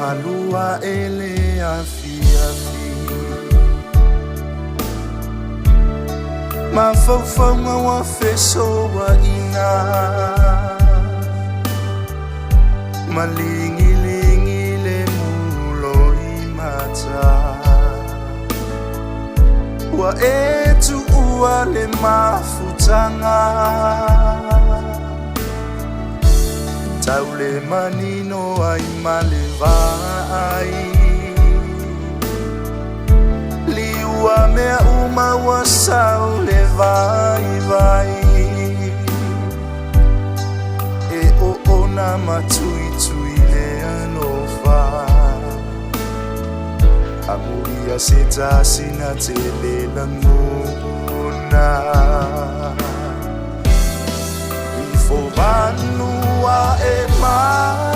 Malu aʻe le afiafi Mafaufauga ua fesoaina Maligiligi le muloi mata Ua e tuua le mafutaga Tau le manino ai ma le vaai Liua mea uma ua sau le vaivai E oona ma tuitui le alofa Amuia se tasi na te le lagona Ifo vanua e mauga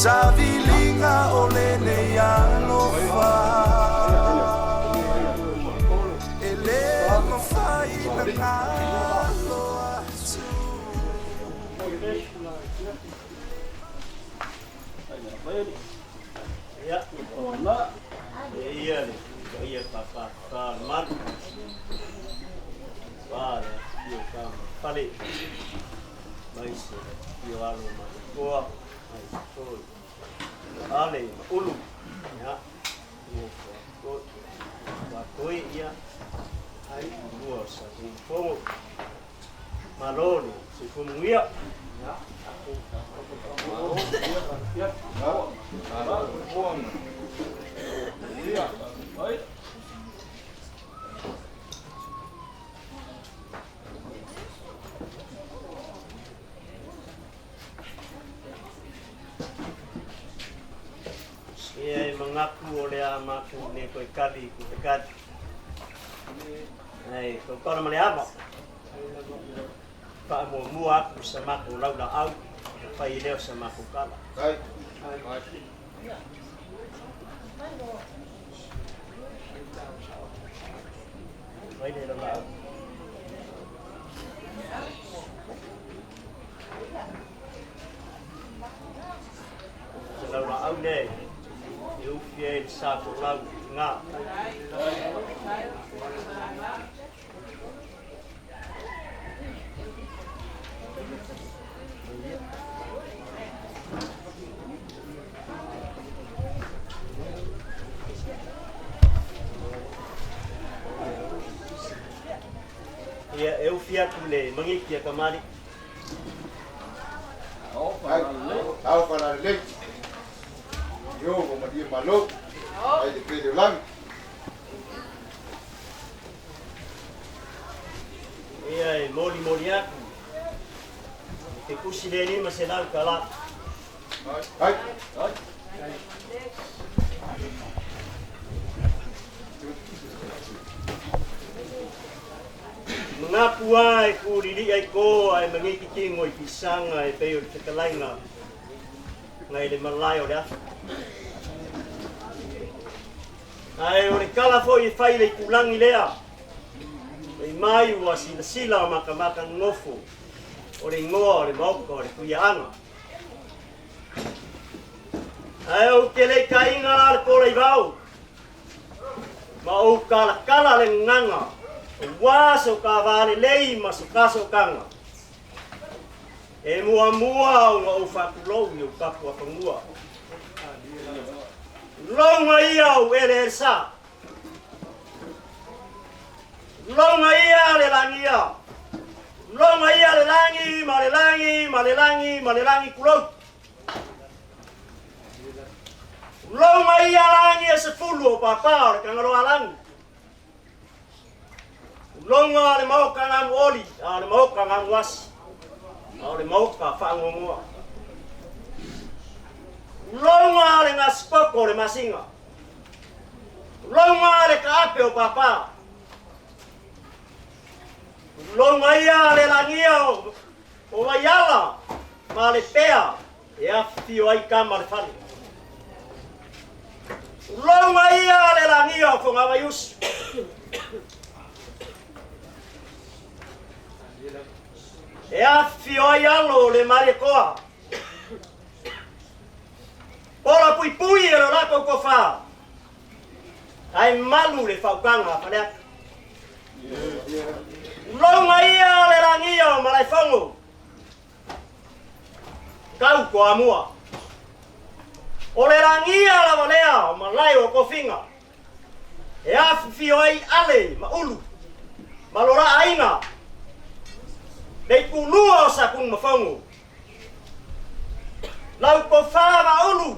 Taviliga o lenei alofa E le mafai na galo atu. Ia le paia pāpātā le malu. Wā le afifio o tama fale. Mai se afifio alo ma le koa. Mai se toi. Ale ma ulu. Ia. Mo ko ko toi ia. Ai mua sa fongo. Malo le soifua manuia. Ia e mangaku o le a matou nei toe kali i ku te kali. Ai, tou kala ma le ava. Faamuamua atu sa matou laulaau, ona fai lea o sa matou tala. Fai le laulaau. Se laulaau lea e ufi ai le sa folau i ngā. Ia, e ufi atu le mangiki a kamali'i. Tau whalalelei. Yo, ko malie malo. Ai le pele o langi. Ia e molimoli atu i te kusi le $500. Ai. Mangapu a e kūliliʻa i kō ae mangikitigo i pisaga e pei o le fetalaiga ngai le malae o le afi. Ae o le kala foi e fai i le itulagi lea, fai mai ua silasila o makamaka nofo o le igoa o le maoka o le Tuiaaga. Ae ou te le i taina la le pola i vao, ma ou kalakala le gagaga, aua so ka va lelei ma so tasootaga. E muamua ona ou faatulou i ou tapuafanua. Loga ia ou eleele sa. Loga ia le lagia. Loga ia le lagi ma le lagi ma le lagi ma le lagi tulou. Loga ia lagi e sefulu o papa o le Kangaloa lagi. Loga le maoka ngamu oli, a o le maoka ngamu asi, a o le maoka faagoagoa. Loga le gasipoko o le masiga. Loga le kaape o papa. Loga ia le lagia o Waiala ma le pea e afifio ai tama le fale. Loga ia le lagia o Fogavaiusu. E afifio ai alo o le Mariekoa. Pola puipui e lo latou tofa, ae malu le faautaga a Faleata. Ulouga ia le lagia o Malaefono, tau Toamua. O le lagia lava lea o malae o tofiga, e afifio ai Ale ma Ulu ma lo la aiga, le itulua o Satunumafono. Lau tofa Vaaulu,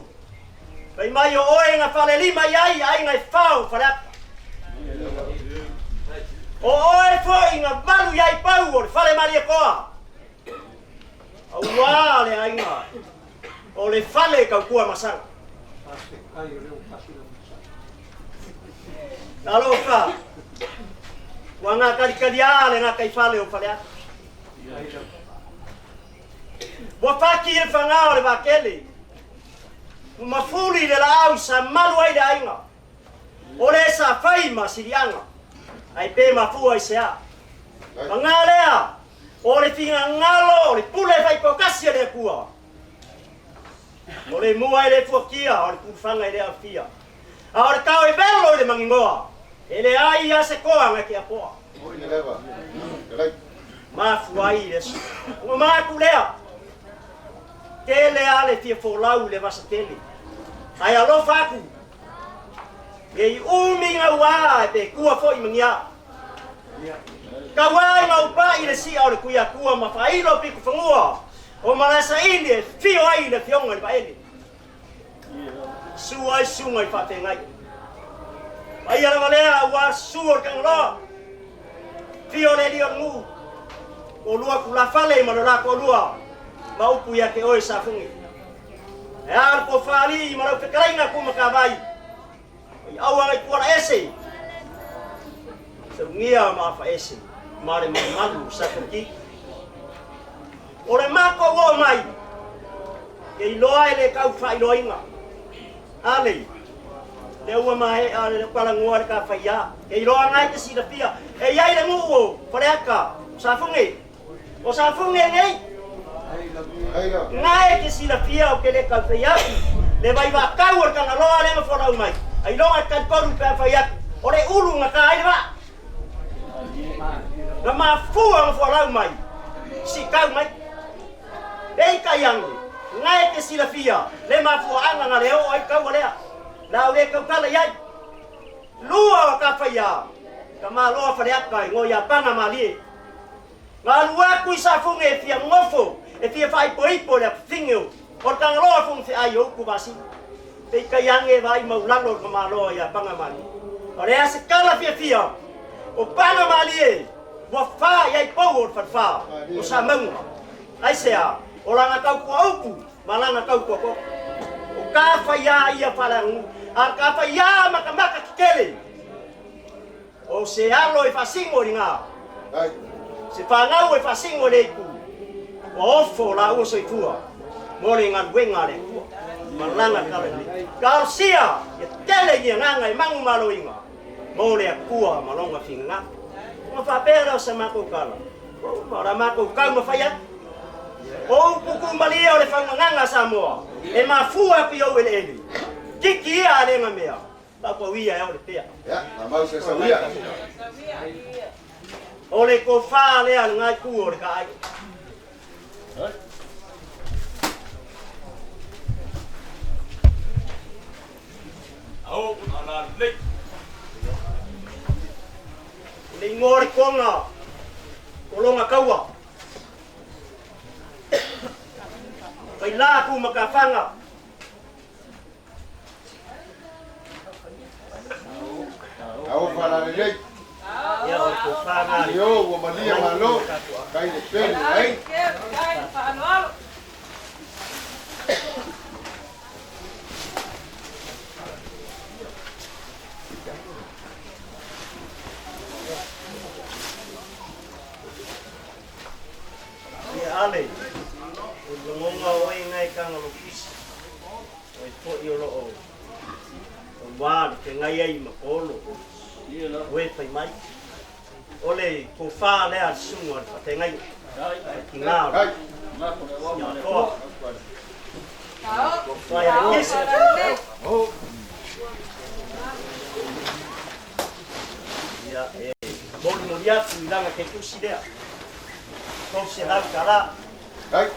fai mai o oe na falelima i ai aiga e fa o Faleata. O oe foi na malu i ai pau o le fale Malietoa, auā le aiga o le fale tautua masaga. Talofa, ua gatalikaliā le gataifale o Faleata. Ua fati le fagā o le vaatele, ua mafuli le laau sa malu ai le aiga, o le sa fai ma siliaga, ae pe mafua i se a. Fagā lea, o le finagalo o le pule faitoatasi a le Atua. O le mua e le fuatia, o le pulufaga e le alofia. A o le tao e velo i le maninoa, e leai a se toa na te apoa. Mafua ai le aso. Ona maku lea, tele a le fia folau i le vasa tele. Ae alofa atu, nei umi gauā e pe tua foi ma ni a. Tauā i gaupa'i le si'a o le Tuiatua ma faailo pitofanua o Malaesaili e fio ai le Afioga i le Vaele. Susu ai susuga i faafeagai. Paia lava lea aua susu o le Tagaloa, fio le alii o le nuu, toalua tulafale ma lo la toalua ma upu ia te oe Safugi. E a le tofa alii ma lau fetalaiga Tumatavai, i aua nai tuala ese, saugia ma afa ese ma le malumalu Safugi. O le matou oo mai, ke iloa e le tau faailoaina. Ale, lea ua maea le talanoa le tafaiā. Ke iloa ngai te silafia, e i ai le nuu o Faleata, o Safugi. O Safugi nei, ngai te silafia o ke le tau fai atu, le vaivaatau o le Tagaloa lea na folau mai, ailoga e talitonu pe a fai atu, o le ulu na ta ai le vaa. Na mafua na folau mai, siitau mai. Peitai ane, na e te silafia le mafuaaga na le oo ai taua lea, la au le tautala i ai. Lua o ka faia, ka maloa Faleata i ngoi a Pana malie. Na alu atu i Safuge e fia nofo, e fia faaipoipo le afafine o le Tagaloa Fono Feai o upu Vasili. Peitai ane e vaai maulalo le tamaloa ia Pana Malie. O le a se tala fiafia o Pana Malie ua fa i ai pou o le falefa o Samauga. Aisea? O lana tautua upu ma lana tautua toto. O ka faiā ia faaleaganuu, a o ka faiā matamata tetele. O se alo e faasino i le gā, se fanau e faasino i le itu, ua ofo lāua soifua mo le galuega a le Atua ma lana talalelei. Talosia ia tele ni agaga e manumaloina mo le Atua ma lona finagalo. Ona faapea lea o sa matou tala, ua uma, o la matou taumafai atu. O upu tumalie o le faugagaga a Samoa e mafua atu i ou eleele, tiki ia a le gamea. Paupau ia e ole pea. Ia, mamau se sauia. O le tofa lea le ngai ku o le ka ai. Au ala lei. O le ingoa o le toga o longa kaua. Faila ku makafanga. Ao falalelei. Io ua malia malo. Kai le pelu ai. Ia ale, o logona o e ngai kanga lopisi. Oi fo'i o loo auā le feagai ai ma Olo, o e fai mai. O le tofa lea a le susuga o le faafeagaiga, le tina o le Siaotoa. Ia e molimoli atu i laga ke tusi lea. $300. Ai.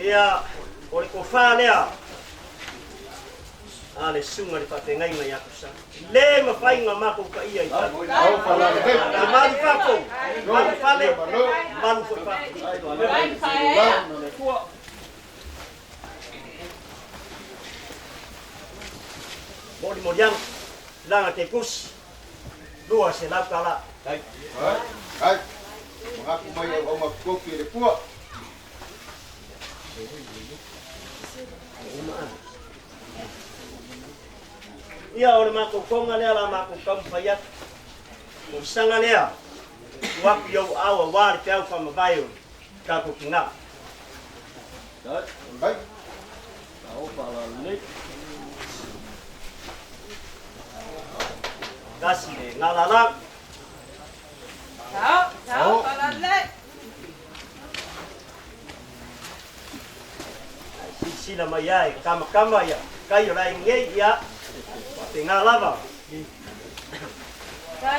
Ia, o le tofa lea a le susuga i le faafeagaiga ia Tusa. Le mafai ona matou paia i fale. E malu fafo, malu fale, malu foi fafo. Molimoliaga, laga te pusi, $200. Ai. Ai. Magaku mai au au makofi le pua. Ia o le matou toga lea la matou taumafai atu. O le saga lea, tuu atu i ou aao aua le peau faamavae o le tatou tina. Ai. Tasi le galala. Silasila mai ai, kamakama ia, kai o lai ngei ia, te ngā lava. Ngā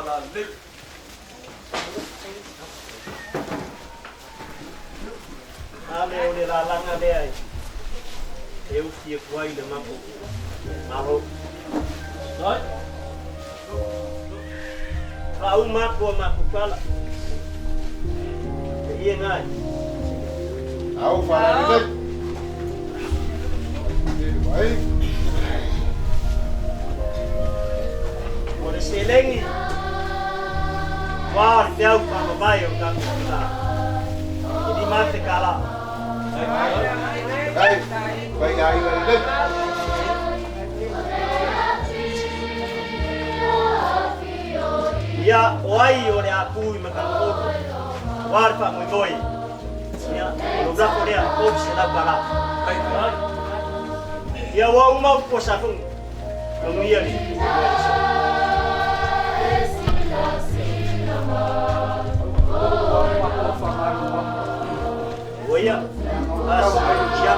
Faalalelei. Ale o le lalaga lea e ufi atu ai le matou Malo. Faauma atu a matou tala. E ia ngai. Au faalalelei. Ai. O le seleni, ua le feau faamavae o tatou tina. E $5,000. Ai. Vai ai lelei. Ia o ai o le apu i Matagaolu. Ua le faamoemoe. Ia, o lou lafo lea, $300. Ia ua uma upu o Safuga. Manuia le Ua ia, asi, ia.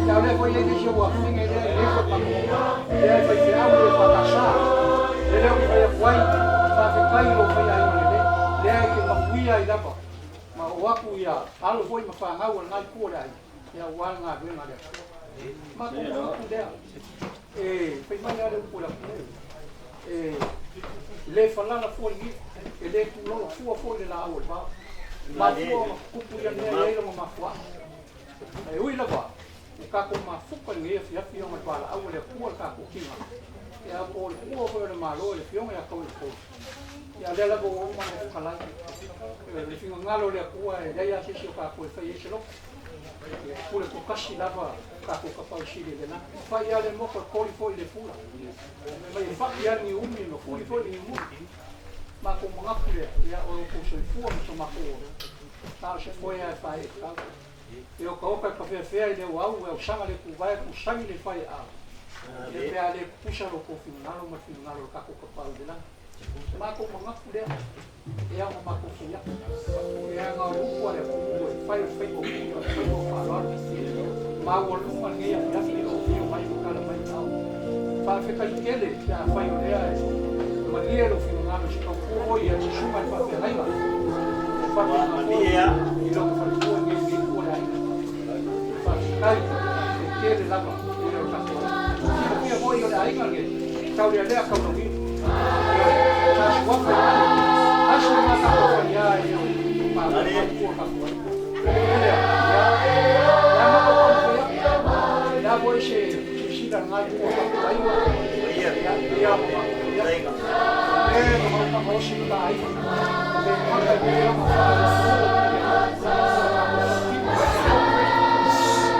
Ia o lea foi e i ai nisi o afufine lea e le faapalua, lea e faifeau le EFKS. O le lea ou te fai atu ai, faafetai i lou faiaiga lelei, lea e te manuia ai lava ma oo atu ia alo foi ma fanau a lena itu o le aiga, ia aua le galuega a le Atua. Matou manatu lea, e fai mai lava le upu a le atunuu, e le falala fua le niu, e le tulolo fua foi le laau o le vao. E mafua ona tutupu ia mea e i ai lona mafuaaga. Ae ui lava ua tatou mafuta i lenei afiafi ona o le valaau a le Atua i le tatou tiga, ia po o le tua foi o le Malo i le Afioga ia Tauilepoi, ia lea lava ua uma ona e fetalai. O le finagalo o le Atua e leai lava se isi o tatou e fai ai se loto. Ia e pule toatasi lava tatou Tapaau Sili i le lagi. E fai lava le moto e koli foi i le pula. Fai mai e fai lava le niuumi ma fuli foi le niumuli. Matou manatu lea, ia o lo outou soifua ma so matou ola, na o se foe lava e faaee tau. E otaota e tafeafea i le auau, e ausaga le tuvae, tusani le faeaa, ia pe a le tutusa lo outou finagalo ma le finagalo o le tatou Tapaau i le lagi. O matou manatu lea, e ao ona matou fai atu, leaga o le upu a le atunuu e fai o le faiva o pule o le faiva o faaaloalo. Maualuga lenei afiafi i lou afio mai ma tala mai au. Faafetai tele pe afai o lea e malie lou finagalo i se tautua oi a le susuga i le faafeagaiga e faapena foi i lona faletua i nei itu o le aiga. Faafetai e tele lava i le o tatou aiga. Silafia foi o le aiga lenei taulealea taulauniu. Ioe, sa suafa i ale aso na tatou faiā e o malo matua o tatou aiga. O le mea lea, ia, o le a matou taumafai atu. O le a foi se silasila a lena itu o tatou aiga, ia, pei lava ona matou fai atu. O le na gaosi le ta aiga, e le gata i le tulaga faale-atunuu, ia, o le tatou tautino ma le tatou.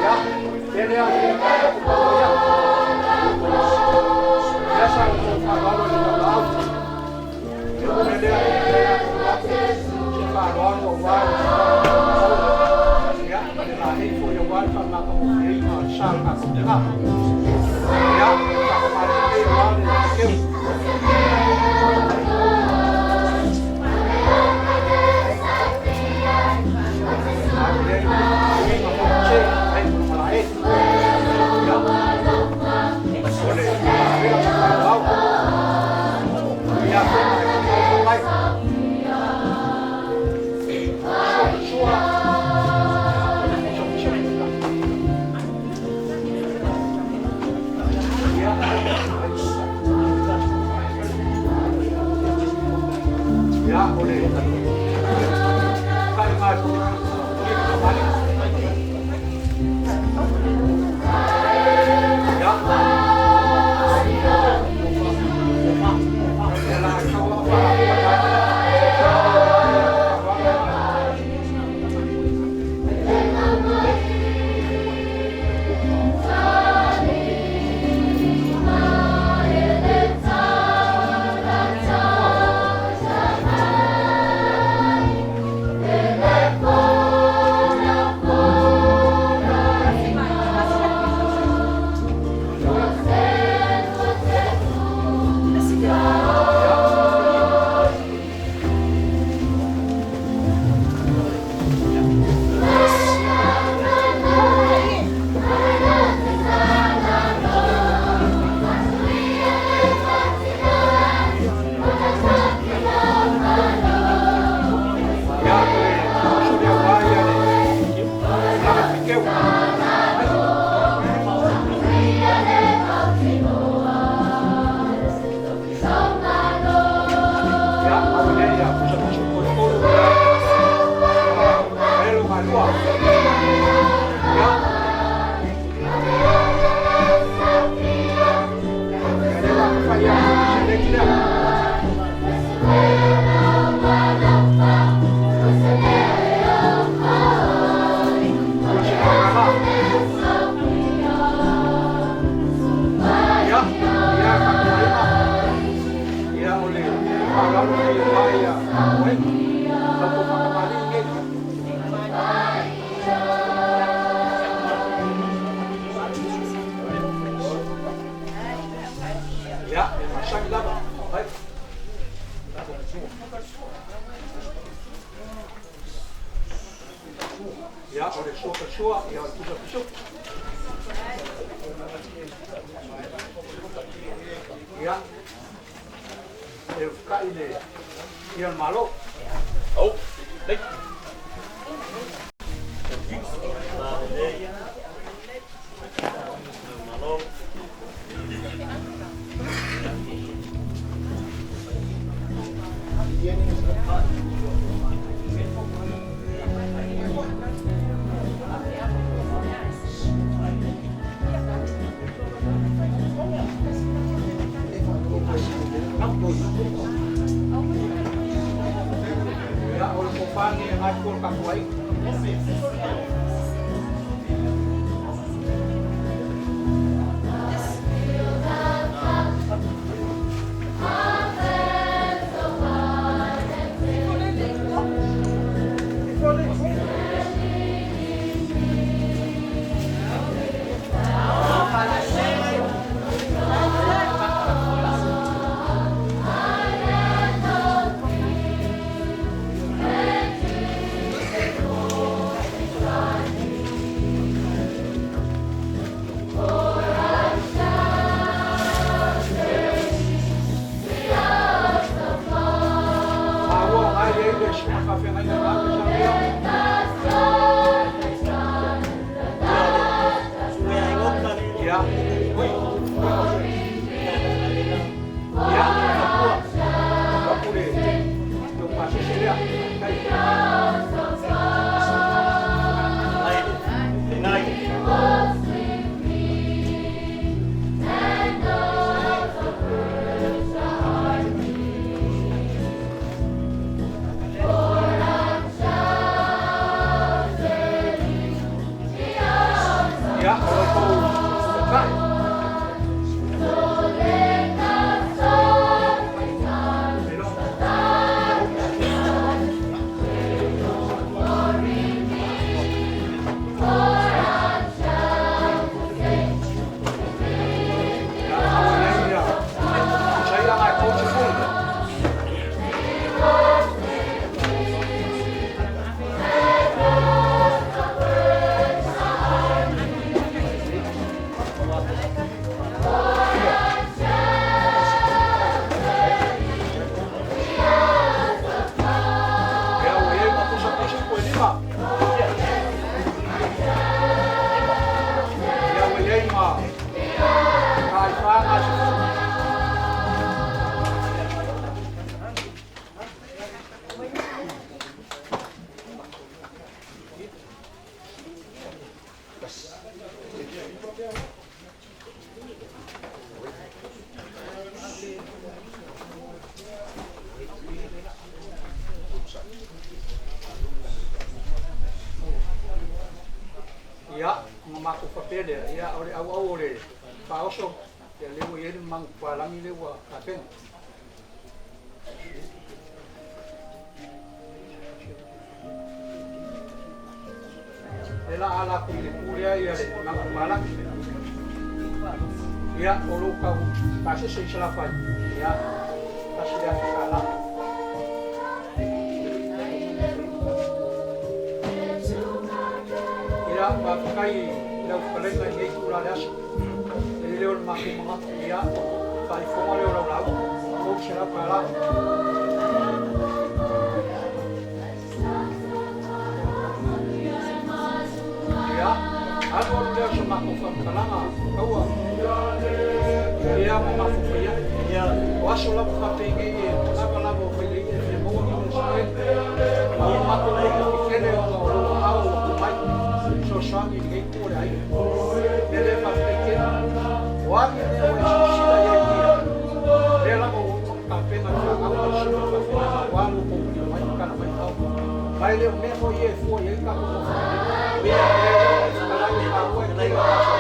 Ia, o le mea lea, tatou taumafai atu. Lea sa outou faaaloalo i le taulaau. O le mea lea, e le atu se faaaloalo aua le ia, ma le laei foi aua le faamatagofieina o le sa o le tatou tina. Ia, faatamalii nei aua le fekeu. Uiga foi se, ai, o le malae. Ia, o le avea ma faaaloalo. Ia, foi ma le mai. Sua, sua. O le pusa pusa pusa. Ia, ia, o le kai mai. Ia, e la kaua fa Ia, o le usu lea aua ia le tulaga fekeu. Ia, au lea ia pusa pusa tolu tolu ia Alelo malua. Ia, ia le la fai ia seleki lea. $200. Ia, ia tatou aiga. Ia o le faaaloalo lenei aua ia tatou aiga. La outou faatamalii nei. Ia, e masani lava. Ai. Ia, o le sua sua, ia o le pusa pusa. Ia, e ufukai le ia le Malo. Au, lei. Lalelei. Malo. Ia, o le kofani e ngai kua le tatou aiga. Maua o ngai i ai le susuga faafeagaiga i le Samoa. Ia, ui, ia, kapua, kapu le le pasese lea. Tai. Nai. Ia, o lo tou kai. Elo. Ia, aua ia ia. Sai ngai kou te fulu. Ia, ua iai ma pusa pusa po e lima. Ia, ua iai ma kai whanga se fulu. Ia, ma matou faapea lea, ia, o le auau o le faaoso, ia lea ua i ai le magupalagi lea ua tapena. Le la ala aku i le pu lea ia le magupalagi. Ia, o lou kau pasese i Salafai. Ia, tasi le aso sa. Ia, faafetai i lau fetalaiga i lenei tulaga le aso. E le o le matou manatu, ia, faaifoga lea o lau lauga, $300. Ia, alu alu lea o se matou faamatalaga, kaua. Ia, ma mafaufai ai. O aso lava faapenei e lava lava o faileia e fia maua ni mea sue. Ma o matou loto tetele ona o lou aao ua tumai. Fesoasoani i lenei itu o le aiga. Mea lea e faafetai tele. O a ni mea ua e silasila i ai ia, lea lava ua uma ona tapena e fanau ma le susuga faafeagaiga aua lo outou pili mai ma tala mai ao. Ma e le o mea foi ia e fua i ai tatou nofoga nei. Mea lea e fetalai e taua e tele o tatou.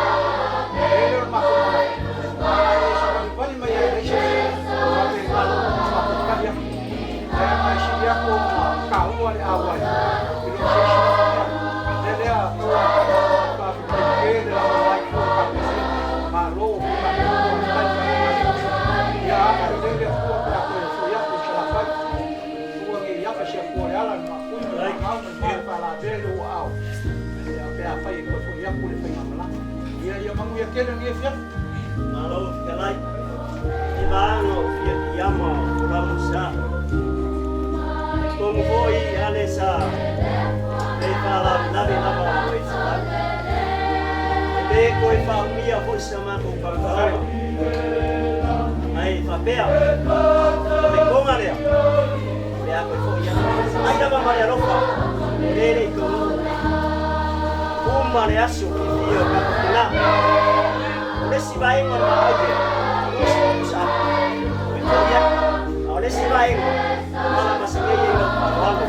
Lea lea o le matou manatu. Ana e savalivali mai ai leai se mea faapena matou tali atu. Ae na e sili atu ona taua le auai i lo se isi lava mea. Lea lea taua faafetai tele lava mai tua o tatou aiga. Malo o tatou tua tai faafetai. Ia agai lelei le Atua pe a toe foi atu i Salafai. Tua nei afa se Atua le ala le mapui ma le maumau ma le ma e faalavea i lou aao. Ia pe afai e toe foi atu le faigamalaga. Ia ia Ia manuia tele lenei afiafi. Malo fetalai. E vaega o fia piama o lamo sa. Tonu foi ale sa le faalavelave lava o e salau. E le toe faaumia foi sa matou faamatalaga. Ae faapea, o le koga lea, o le a toe foi atu. Ai lava ma le alofa, o le le i taunuu. Uma le aso fiafia o tatou tina. O le isi vaega o le maau lea, o se tuusaga. Toe foi atu. A o le isi vaega, o mala masegei ai lau faaaloalo.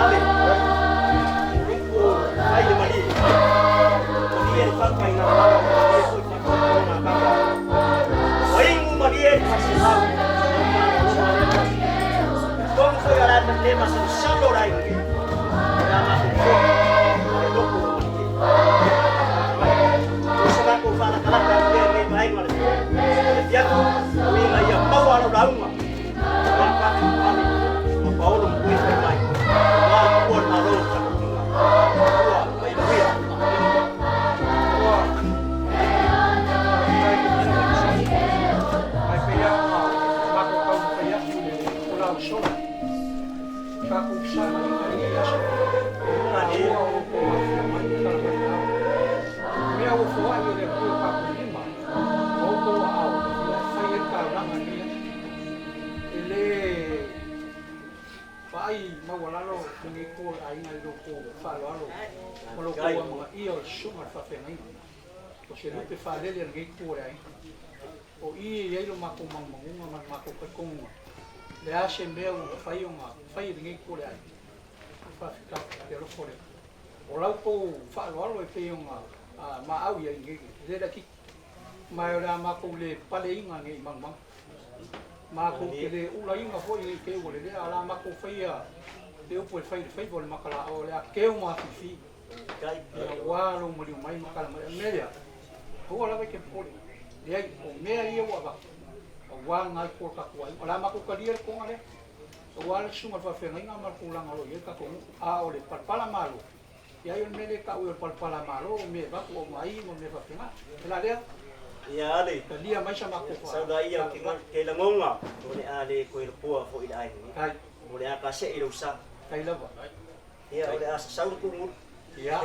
Ave, uluku fai le malie. Malie le fatu-faigamalalo, malie foi fatu-faitauga a kaka. Ua inu malie le faaselau, lau malologa lea tasi. Tonu foi o le a le masalosalo le aiga nei, o le a matou foi ma le loto ua malie. O se matou faalatalata atu lea i lenei vaega o le afiafi, ina ia maua lau lauga. Ua tatou ale ma Paolo ma koe fai mai, ua atua le Malo o tatou tina. Ua mai manuia. Ua faafetai i le fesoasoani mai pei lava ona matou taumafai atu i le folau sola. Tatou fesagai i lenei aso. Taua o outou afifio mai ma tala mai aao. O mea ua foai e le Atua i o tatou lima ma outou aao e fai ai le taulaga i lenei aso. E le vaai maualalo lenei itu o le aiga i lo outou faaaloalo ma lo outou amanaia o le susuga i le faafeagaiga. O se lupe faalele a lenei itu o le aiga. O i e i ai lo matou manumanuga ma le matou talitonuga, o le a se mea ua mafai ona fai e lenei itu o le aiga, e faafetai i le alofa o le Atua. O la outou faaaloalo e pei ona maau i ai i lenei le laitiiti, ma o le a matou le paleina nei manumanu. Matou te le ulaina foi nei te ua lelea, a o le a matou faia le upu e fai i le faiva o le makalaoa, o le a teu ma afifi, aua lou maliu mai ma tala mai. O le mea lea, aua lava e te popole, leai, o mea ia ua avatu, aua lena itu o le tatou aiga. O le a matou talia le toga lea, aua le susuga i le faafeagaiga ma le tulaga o lo o i ai le tatou nuu. A o le palapala malo, ia ai o le mea lea e tau e o le palapala malo, o mea e avatu aumai ma mea faapena. O le a lea? Ia ale. Talia mai sa matou fa. Sau laia o ke lagona o le a le toe lopoa foi i le aiga nei. Tai. O le a kasee i lou sa. Tai lava. Ia o le a sasau le tuugulu. Ia, a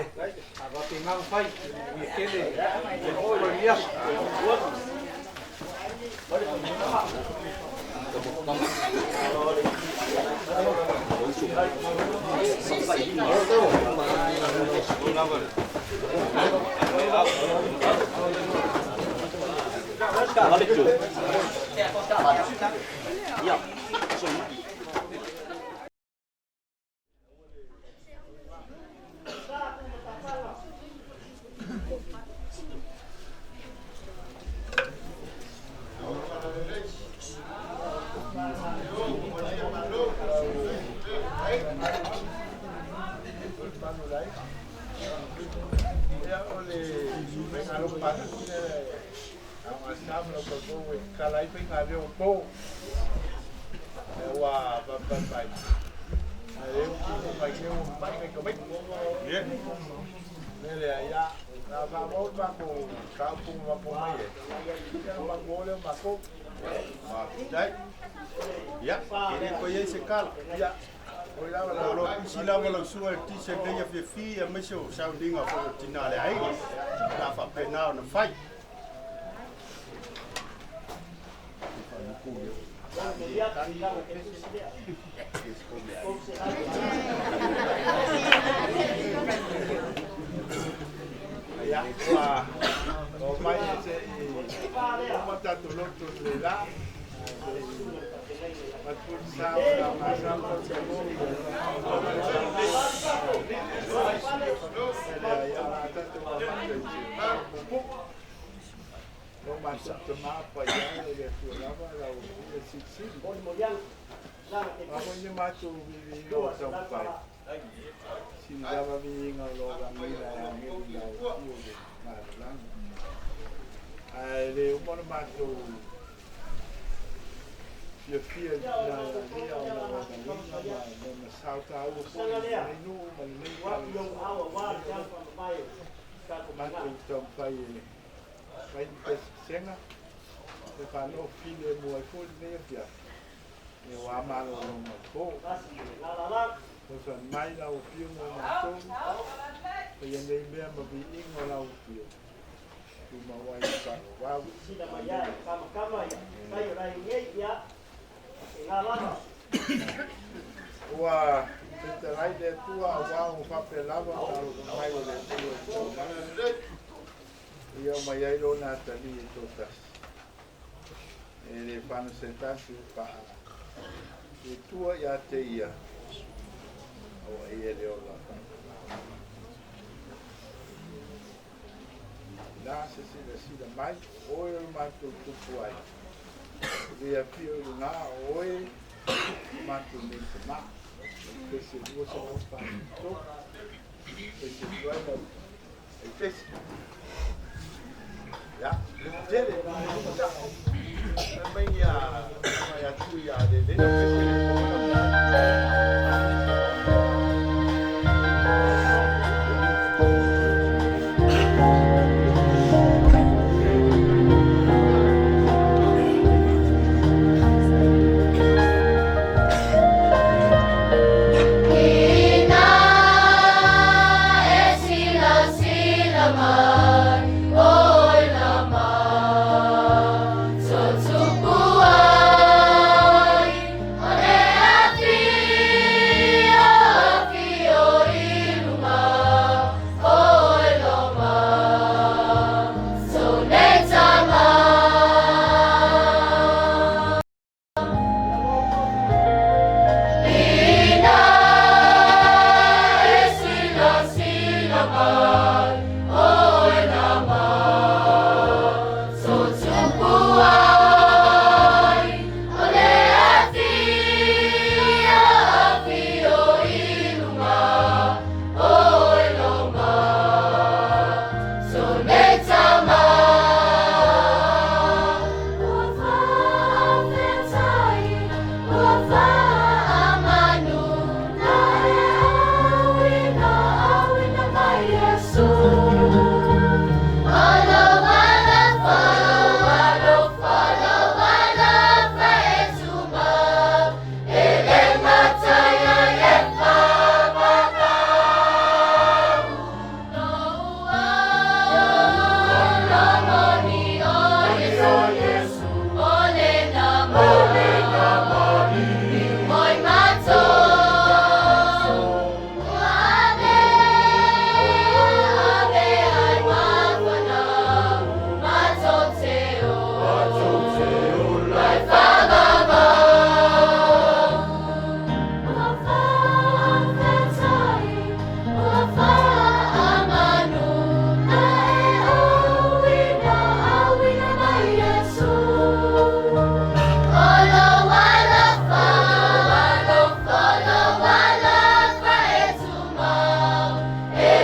faapena ona fai, manuia tele o lenei aso. Ia, e le toe i ai se tala. O lo pisi lava lau susuga i le tisa i lenei afiafi aemaise o sauniga foi o tina a le aiga. O le a faapena ona fai. Ia, ua oo mai se i uma tatou lotu i le la. Ae le uma ona matou fiafia i tina ia ona lona uiga ma lona sao taua foi i lenei nuu ma lenei ekalesia. Matou taumafai e fai ni pesepesega e faano'o filemu ai fo'i lenei afiafi e ua malologa o po. Fesoasoani mai lau afio mo matou paia nei mea ma viiga o lau afio tumau ai le faavavau. Sila mai ai, kama kama ia, tai o lai nei ia, e ngā lava. Ua fetalai le Atua auā ua faapea lava ona alofa mai o le Atua i taumaga ia o mai ai lona atalii e toatasi e lē fana se tasi o paa le Atua iā te ia aua ia le ola faapalā la se silasila mai o oe o le matou tupu ai le afio i lugā o oe o matou nei tamā pese 243 pese tuai lau e pese ia tele mai ia mai atu ia le le pese le. Ina e sila sila mai oi lama Sotupu ai o le afi afi o iluma oi loma So nei tama. Ina e sila sila mai oi lama Sotupu ai o le afi afi o iluma oi loma So nei tama. Ua faafetai, ua faamanu, na e auina, auina mai Iesu. Alo alofa, alofa, alo alofa e tuma, e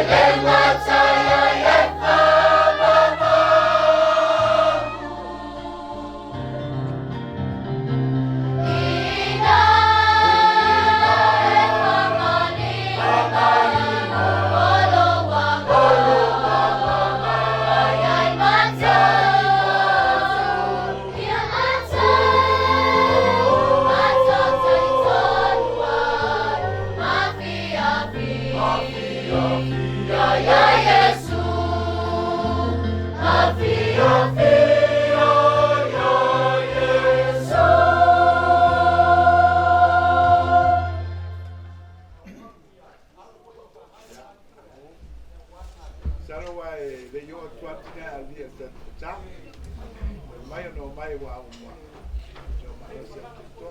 le mataia e whamamau. Ina e whamalima, olo wanga, ai ai matou, ia matou, matou tai tonu ai, mafiafi, ia ia Iesu, mafiafi, ia ia Iesu. Salo wa e le yo atu atu a lia ta ta. Mai no mai wa o mo. No mai o se te to.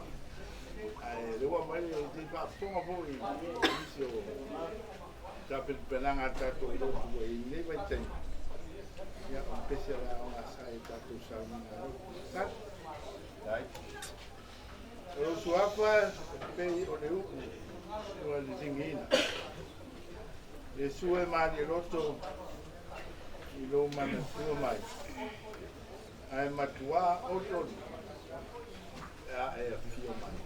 Ai le wa mai le te pa tonga fo i isi o ta pe pelanga ta to i lotu e nei vai te. Ia o pese la o nga sa e ta to sa ni na. Sa. Dai. O suafa pe o le u o le zingina. Le sue mali loto i lou manatua mai. Ae matuā olioli e a e afio mai.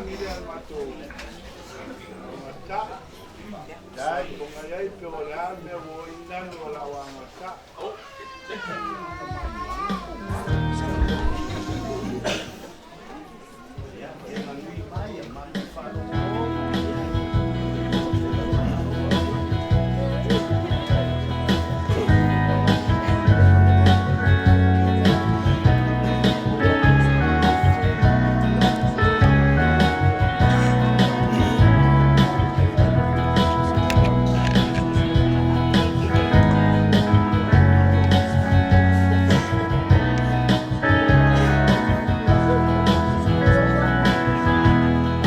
palagi lea le matou aogatā. Ia e fofoga i ai pe o le a le mea ua oo i ai nanu o lau aogatā.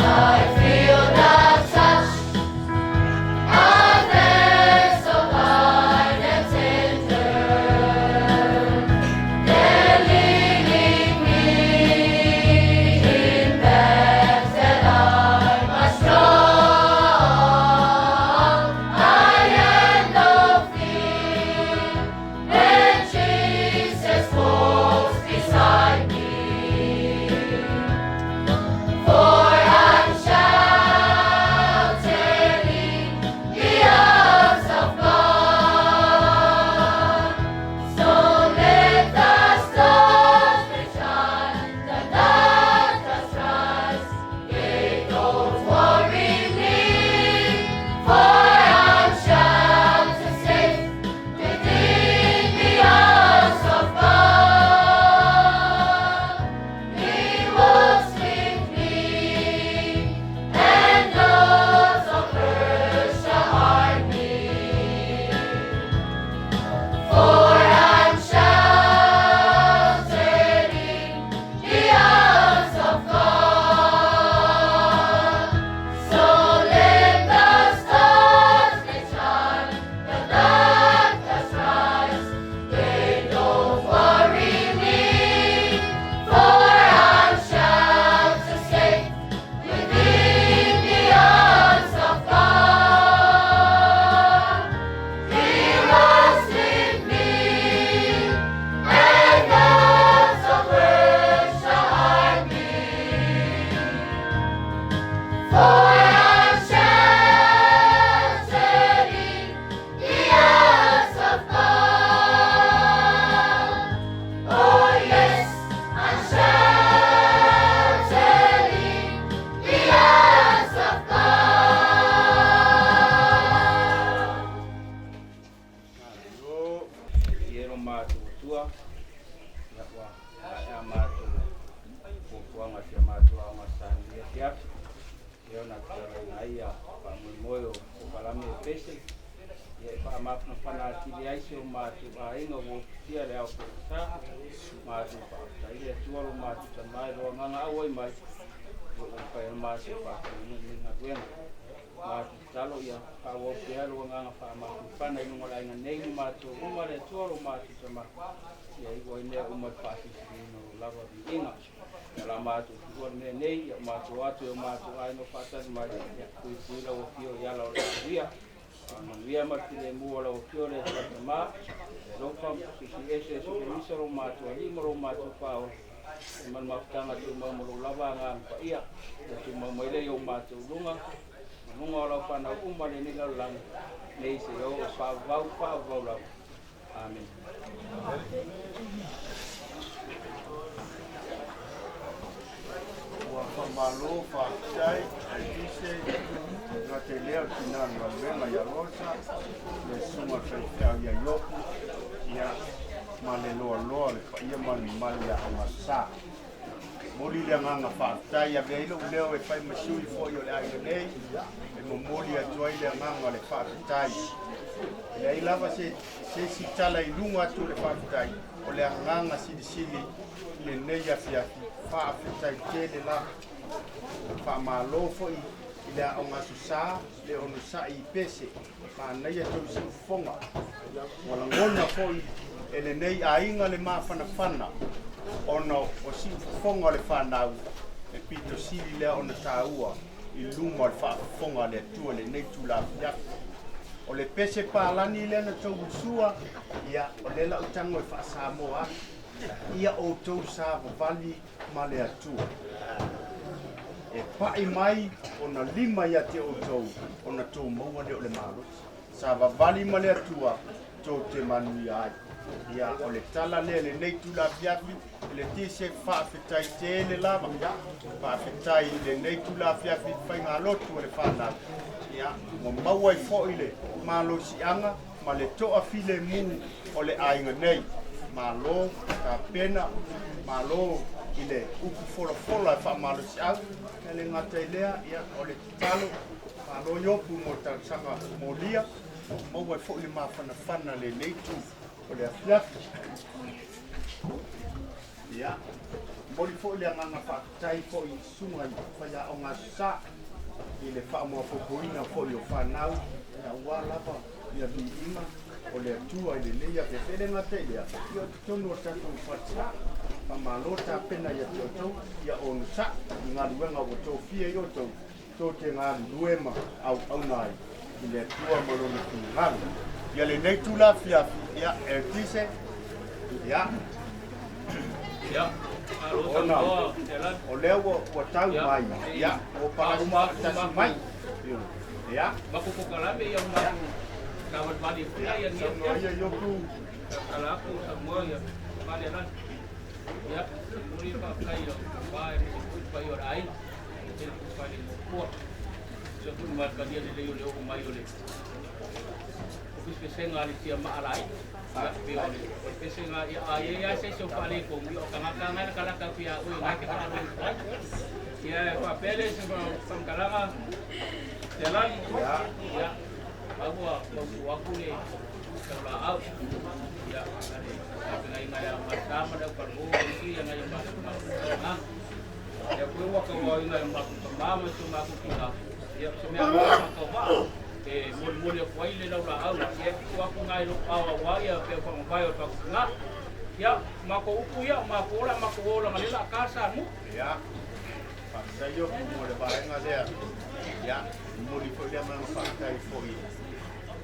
I feel the touch of hands so kind and tender, they're leading me in paths that I must trod. I have no fear when Jesus walks beside me. For I'm sheltered in the arms of God. So let the stars shine, the darkness rise. They don't worry me, for I'm sheltered safe within the arms of God. He walks with me, and loads of earth shall hide me. For I'm sheltered in the arms of God. So let the stars shine, the darkness rise. They don't worry me, for I'm sheltered safe within the arms of God. He walks with me, and loads of earth shall hide me. For I'm sheltered in the arms of God. Oh yes, I'm sheltered in the arms of God. I e lo matou Atua, ia ua maea matou fuafuaga i si a matou aoga sa i lenei afiafi, lea ona tatalaina ai ia faamoemoe o polokalame e pese, ia e faamafanafana atili ai si o matou aiga ua ufitia le ao folasā, matou faafetai le Atua lo matou Tama i lo agaga auai mai, ua mafai ona matou faatinoina lenei galuega. Matou tatalo ia faaauau pea lo agaga faamafanafana i luga o le aiga nei ma matou uma le Atua lo matou Tama, ia iu ai mea uma i le faasilisiliina o lo lava viiga. Ia la matou tuua le mea nei, ia o matou atu e o matou aiga o faatasi mai, ia puipui lau afio i ala o le manuia. Faamanuia ma le filemu o lau afio le Atua Tama, le alofa ma Silisili Ese Iesu Keriso lo matou Alii ma lo matou Faaola, ia ma le mafutaga tumau ma lou lava Agaga Paia, ia tumau mai lea i o matou luga, ma luga o lau fanau uma lenei lalolagi, nei seia oo i faavavau, faavavau lava. Amene. Ua faamalo faafetai aemaise le gata i lea o le tina o le galuega ia Rosa, le susuga i le faifeau ia Iopu, ia ma le loaloa o le paia ma le mamalu ia Aogasa. Momoli le agaga faafetai, ave ai lou leo e fai ma sui foi o le aiga nei, e momoli atu ai le agaga o le faafetai. E leai lava se se isi tala i luga atu o le faafetai, o le agaga silisili i lenei afiafi, faafetai tele lava. Faamalo foi i le Aoga Aso Sa, le onosai i Pese, manaia tou siufofoga. Ua lagona foi e lenei aiga le mafanafana ona o siufofoga o le fanau e pito sili lea ona taua i luma o le faafofoga a le Atua i lenei itula afiafi. O le pese palani lea na tou ulusua, ia, o lea la ou tago e faa-Samoa atu, ia outou savavali ma le Atua. E pa'i mai ona lima ia te outou ona tou maua lea o le malosi. Savavali ma le Atua tou te manuia ai. Ia, o le tala lea i lenei itula afiafi, i le tise faafetai tele lava. Faafetai i lenei itula afiafi i le faigalotu a le fanau. Ia, ua maua ai foi le malosiaga ma le toafilemu o le aiga nei. Malo tapena, malo i le upu folafola e faamalosiau. E le gata i lea, ia, o le tatalo, malo Iopu mo le talosaga molia, maua ai foi le mafanafana lenei itu o le afiafi. Ia, momoli foi le agaga faafetai foi i susuga i faiaoga Aso Sa i le faamaopoopoina foi o fanau aua lava ia viiga o le Atua i lenei afiafi. E le gata i lea, ia o totonu o le tatou falesa. Faamalo tapena ia te outou, ia onosai i galuega ua tofia i outou, tou te galulue ma auauna ai i le Atua ma Lona finagalo. Ia lenei itula afiafi, ia, Eletise, ia, ona o lea ua tau mai, ia, ua palasi faatasi mai, ia, ia, saunoa ia Iopu. Ia, faafetai Iopu mo le vaega lea. Ia, momoli foi le agaga faafetai foi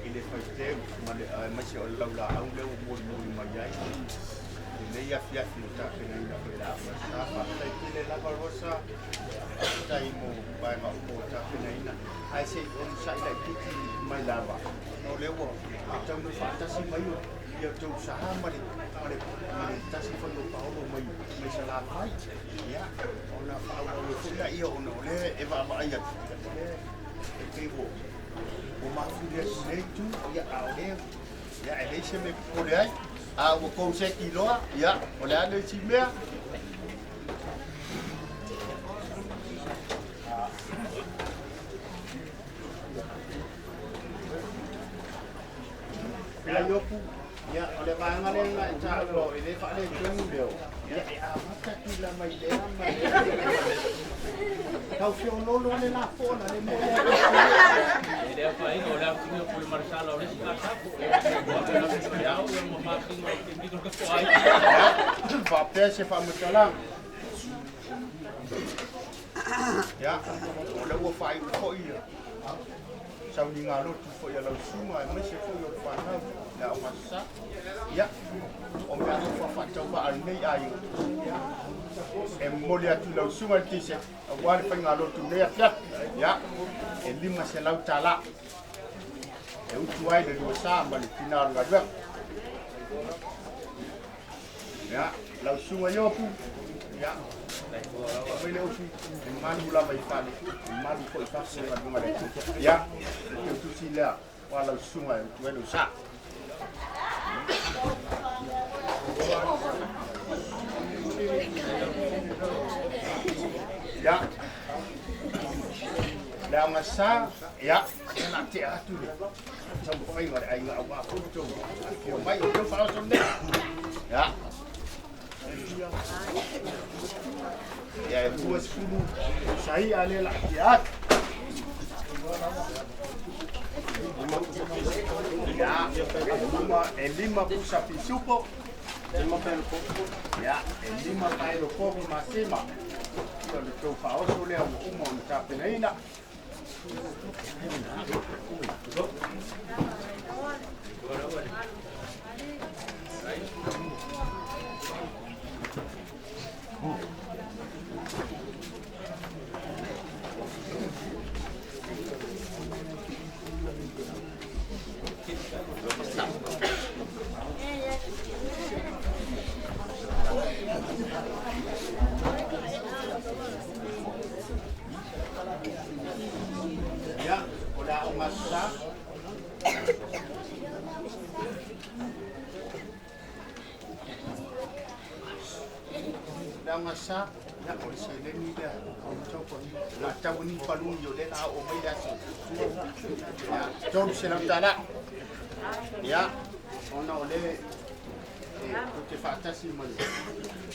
i le faiteu ma le aemaise o le laulaau lea ua molimoli mai ai lenei afiafi ua tapenaina foi e le Aoga Sa. Faafetai tele lava Rosa, faafetai mo vaega uma ua tapenaina. Ae se i onosai laitiiti mai lava, ona o lea ua taunuu faatasi mai ia outou sa ma le ma le ma le tasi foi o Paolo mai mai Salafai. Ia, ona faaauau ai foi laia ona o lea e vaavaai atu, o lea e pei ua ua mafuli atu i lea itu, ia, a o lea, ia, e leai se mea e popole ai. A ua tou seki loa, ia, o le a le isi mea? Pela Iopu, ia, o le vaega lea na e taua e le faaletonu leo, ia, e amata tula mai lea ma lea. Tau feoloolo lava le lafoa na le mea lea. Faapea se faamatalaga. Ia, o lea ua faaiu foi ia sauniga lotu foi a lau susuga aemaise foi o le fanau le Aoga Aso Sa. Ia, o meaalofa faatauvaa a lenei aiga, ia, e momoli atu i lau susuga i le Tise aua le faigalotu i lenei afiafi. Ia, e $500 e utu ai le lua sa ma le tina o le galuega. Ia, lau susuga Iopu, ia, aumai le ufi, e malu lava i fale, e malu foi i fafo le galuega a le Atua. Ia, le teutusi lea o lau susuga e utu ai lou sa. Ia, le aoga sa, ia, ia la tea atu le taumafaiga o le aiga aua foi le tou afifio mai o tou faaoso lenei. Ia, ia e 20 saia lea la tea atu. Ia, e 5 pusa pisupo. Ia, e 5 paelo povi masima. Ia, o le tou faaoso lea ua uma ona tapenaina. Ia, o le Aoga Aso Sa. Le Aoga Aso Sa, ia, o le seleni lea, faatau ni paluni o lea o le a oo mai le aso. Ia, $300. Ia, ona o lea e tou te faatasi ma le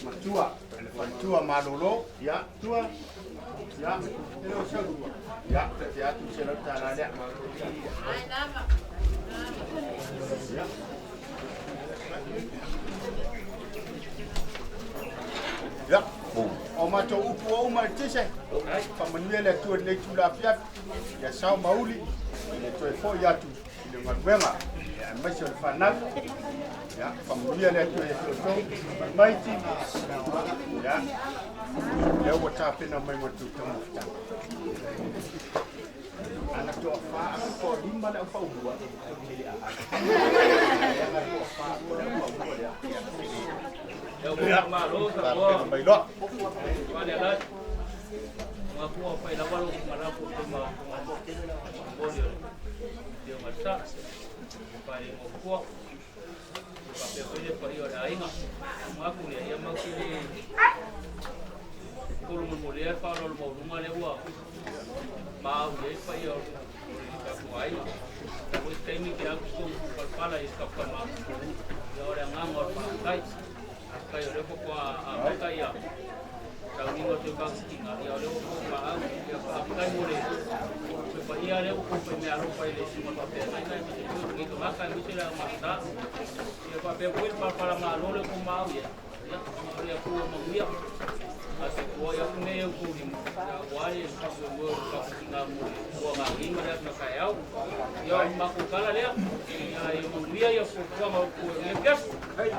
matua, le faletua malolo, ia, tua, ia, e le o sau lua. Ia, te atu $100 lea. Ia. Ia, o matou upu ua uma le tise, faamanuia le Atua i lenei itula afiafi, ia sao ma uli, i le toe foi atu i le galuega, aemaise o le fanau. Ia, faamanuia le Atua ia te outou, maiti, ia, lea ua tapena mai ma tou taumafataga. Ana toafa, ana toalima le aufaulua, e le aai. Ana toafa, le aufaulua lea, ia, Ia, malo sa tapena mai loa. Wale ala. Nga kuwa pai lava lo mala ko te ma moli o le masa. Pai mo kuwa. Ka pe pe pa i o le aiga. Nga ku le ia mau ki le kolo mo mo le fa lo mo lunga le ua. Ma au le pa i o ka ku aiga. Ko te mi ke aku ko palpala i ka pa ma. Ia o le nganga o pa kai. Kai o le ko a maka ia. Tau ningo te kakutinga, ia o le o ma au, ia pa kai mo le. Pe pa ia le o ko pe mea alofa i le suma pa pe nai nai me te tu ngi maka me te la ma sa. Ia pa pe ko pa pa ma lo le ko ma au ia. Ia o le ku ma ia. A se ko ia ku nei ku ni. Ia wa le ka ko mo kakutinga mo le. Ko nga ngi ma le ka kai au. Ia ma ku kala le. Ia ia mo ia ia ku ko ma ku le pes. Hai.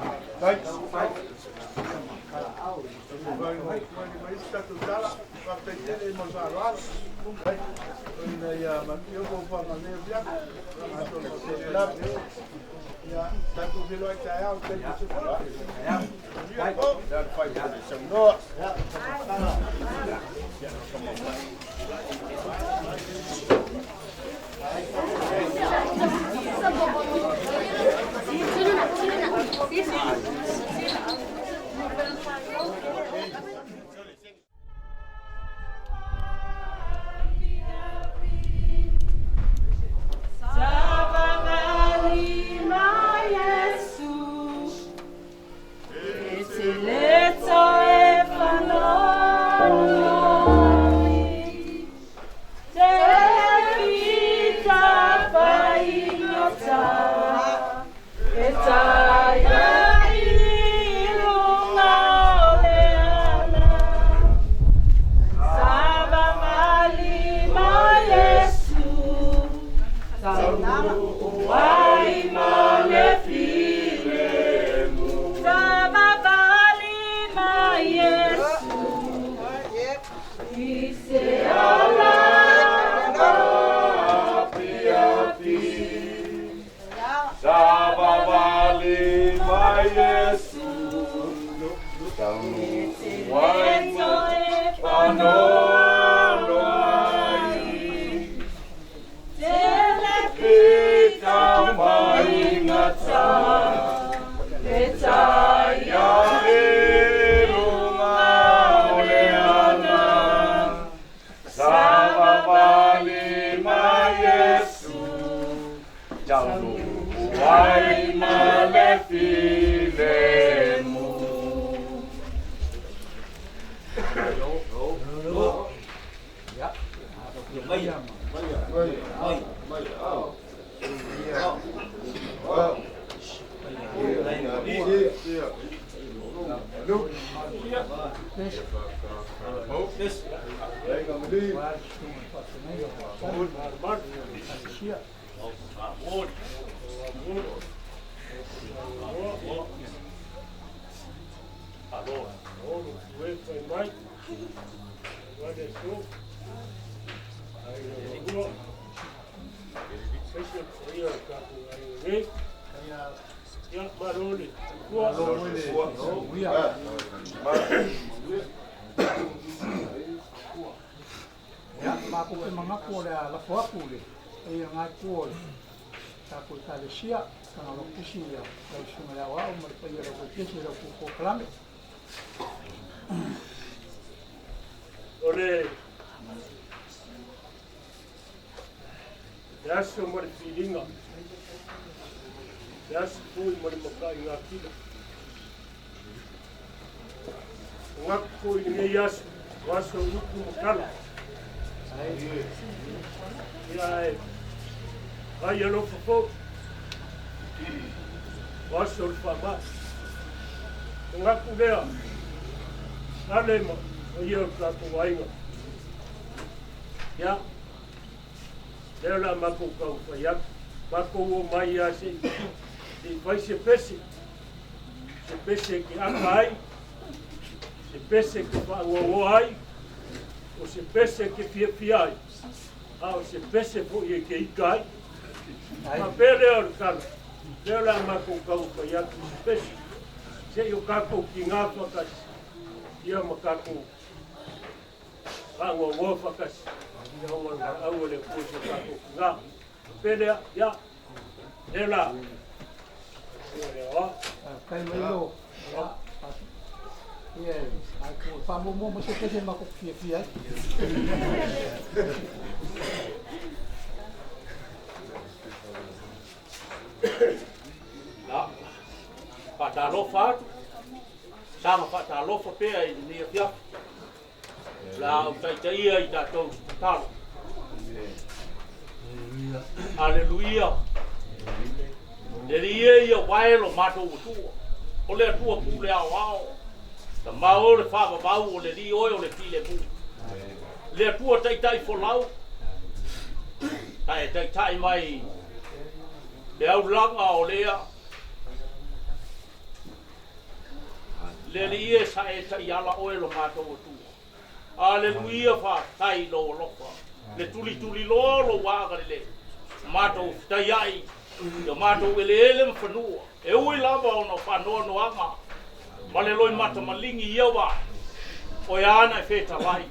Matou te manatu o le a lafo atu i le paia o lena itu o le tatou Ekalesia, Tagaloa Tusi lau Susuga i le Aoao ma le paia o le aufaipiesi i la outou polokalame. O le le aso ma le filiga, le aso foi ma le mataigatila. Manatu foi i lenei aso, o aso upu ma tala. Ia ae ai alofa foi, o aso o le faamai. Manatu lea, Ale ma paia o le tatou aiga. Ia, lea o le a matou taumafai atu. Matou omai lava se i fai se pese, se pese e te aka ai, se pese e te faanoanoa ai, o se pese e te fiafia ai, a o se pese foi e te ita ai. Faapea lea o le tala, lea o le a matou taumafai atu i se pese, se i o tatou tiga faatasi, ia ma tatou faanoanoa faatasi, ia ona o le valaau a le Atua i si o tatou tiga. Faapea lea, ia, lea la, ia lea oa. Faafetai mai lo. Ia, ai ko faamuamua ma se pese matou te fiafia ai. Ia, faatalofa atu, saga faatalofa pea i lenei afiafi. O le a ou taitaia i tatou i se tatalo. Aleluia. Le Alii e ia wae lo matou Atua, o le Atua pule aoao, Tama o le faavavau o le Alii oe o le filemu. Le Atua taitai folau, ta e taitai mai le aulaga o lea. Le Alii e sa e taiala oe lo matou Atua. Aleluia faafetai i lou alofa, le tulituli loa o lou agalelei, matou fetaiai i o matou eleele ma fanua, e ui lava ona o faanoanoaga ma le loimata maligi i ia wā, oe ana e fetalai,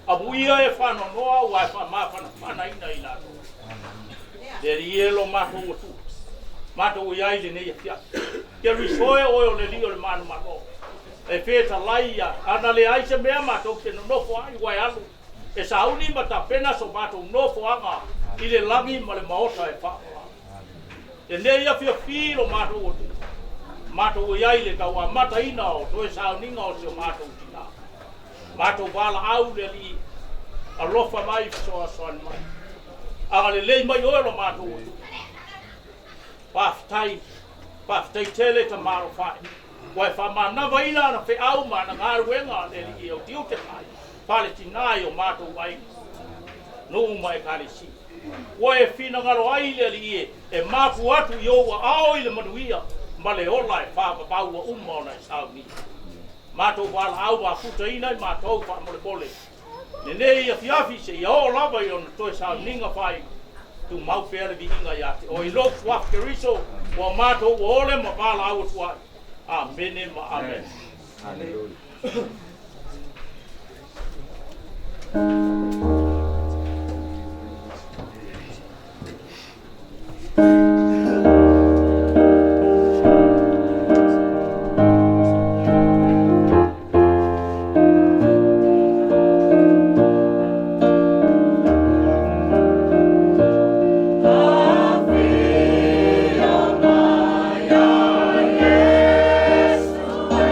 amuia e faanoanoa ua e faamafanafanaina i latou. Le Alii e lo matou Atua, matou i ai lenei afiafi. Keriso e oe o le Alii o le manumalo, e fetalai ia, ana leai se mea matou te nonofo ai ua e alu e sauni ma tapena so matou nofoaga i le lagi ma le maota e faaola. Lenei afiafi lo matou Atua, matou i ai le tauamataina o toe sauniga o si o matou tina. Matou valaau le Alii, alofa mai fesoasoani mai. Agalelei mai oe lo matou Atua. Faafetai, faafetai tele tamalofa e. Ua e faamanavaina ana feau ma ana galuega le Alii e utiute mai faletina i o matou aiga, nuu ma ekalesia. Ua e finagalo ai le Alii e, e mapu atu i ou aao i le manuia ma le ola e faavavau ua uma ona e saunia. Matou valaau mafutaina i matou faamolemole lenei afiafi seia oo lava i ona toe sauniga faaiu. Tumau pea le viiga ia te oe i lou Suafa Keriso ua matou ua ole ma valaau atu ai. Amene ma amene. Hallelujah. Afio mai ia Iesu e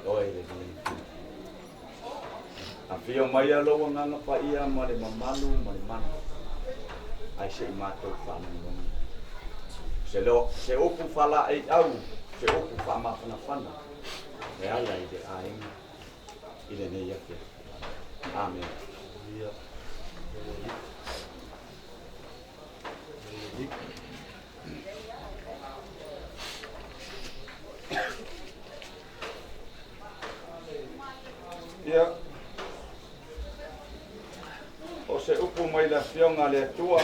oe i lenei Afio mai a lou agaga paia ma le mamalu ma le mana, ae se i matou faalogologo. Se, lo, se upu faalaeiau, se upu faamafanafana, e ala i le aiga i lenei afiafi. Amene. Ia, o se upu mai le Afioga a le Atua,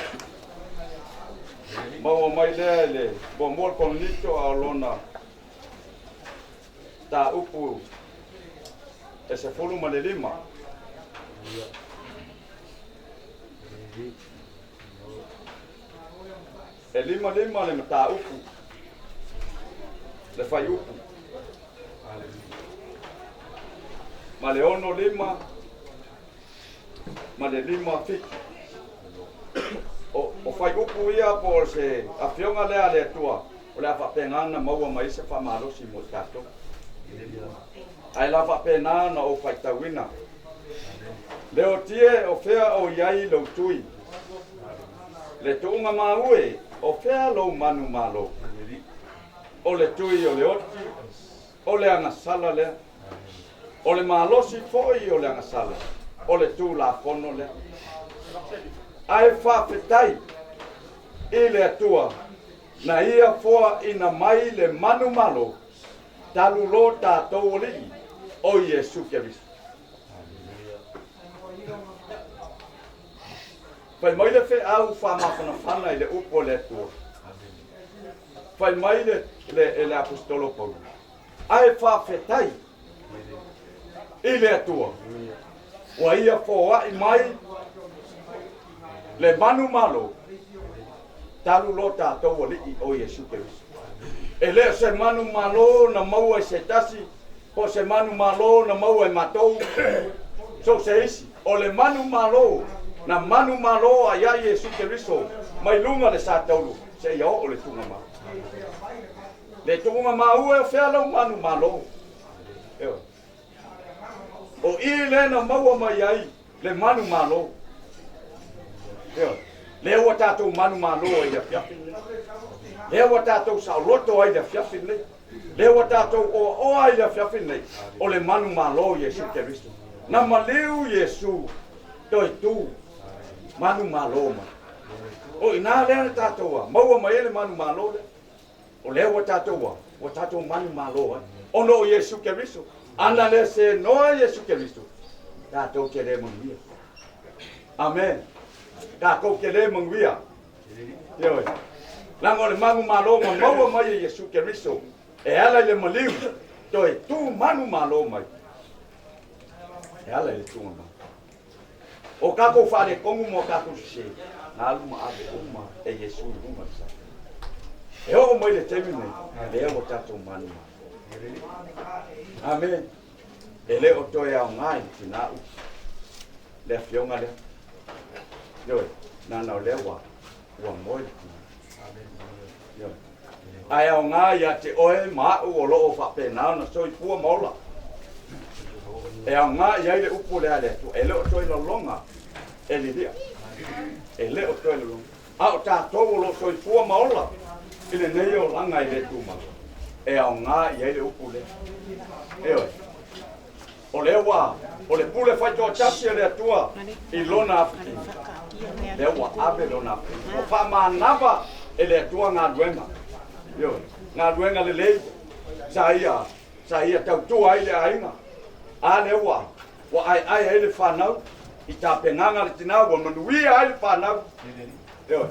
maua mai lea i le muamua o le Korinito a o lona mataupu e 15. E 5 le mataupu, le fuaiupu. Ma le 6 5 ma le 5 7. O fuaiupu ia po o se afioga lea a le Atua, o le a faapena na maua mai se faamalosi mo i tatou. Ae la faapena na ou faitauina. Leotie o fea o iai lou tui. Le tuuga maue o fea lou manu malo. O le tui o le oti, o le agasala lea. O le malosi foi o le agasala, o le tulafono lea. Ae faafetai i le Atua na ia foaina mai le manu malo talu lo tatou Alii o Iesu Keriso. Fai mai le feau faamafanafana i le upu o le Atua. Fai mai le Aposetolo Paulo. Ae faafetai i le Atua. Ua ia foai mai le manu malo talu lo tatou Alii o Iesu Keriso. E le o se manu malo na maua i se tasi, po se manu malo na maua e matou, so se isi. O le manu malo, na manu malo a ia Iesu Keriso, mai luga le sa taulu, se ia o le tuga ma. Le tuga maua e o fea lau manu malo. Eo. O i le na maua mai ai le manu malo. Eo. Lea ua tatou manu malo ai le afiafi lenei. Lea ua tatou saoloto ai le afiafi lenei. Lea ua tatou oaoa ai le afiafi lenei. O le manu malo Iesu Keriso. Na maliu Iesu toe tu manu malo mai. O ina lea na tatou a maua mai ai le manu malo lea. O lea ua tatou a ua tatou manu malo ai. Ona o Iesu Keriso. Ana le se noa Iesu Keriso. Tatou te le manuia. Amen. Tatou te le manuia. Ioe. Laga o le manu malo ma maua mai e Iesu Keriso. E ala i le maliu. Toe tu manu malo mai. E ala i le tuga mai. O tatou faaletonu ma o tatou sese, na alu ma ave uma e Iesu i luga le sa. E oo mai le taimi nei, lea ua tatou manu malo. Amen. E le o toe aoga i le tinā upu. Le afioga lea. Ioe, nana o lea ua ua moe le tinā. Ioe. Ae aoga ia te oe ma au o loo faapena ona soifua ma ola. E aoga i ai le upu lea a le Atua. E le o toe lologa e lilia. E le o toe lologa. A o tatou o lo soifua ma ola i lenei olaga i le tumau. E aoga i ai le upu lea. Ioe. O lea ua o le pule faitoatasi a le Atua i lona afutini. Lea ua ave lona afutini. Ua faamanava e le Atua galuega. Ioe. Galuega lelei sa ia tautua ai le aiga. A lea ua aeae ai le fanau i tapenaga le tinā ua manuia ai le fanau. Ioe.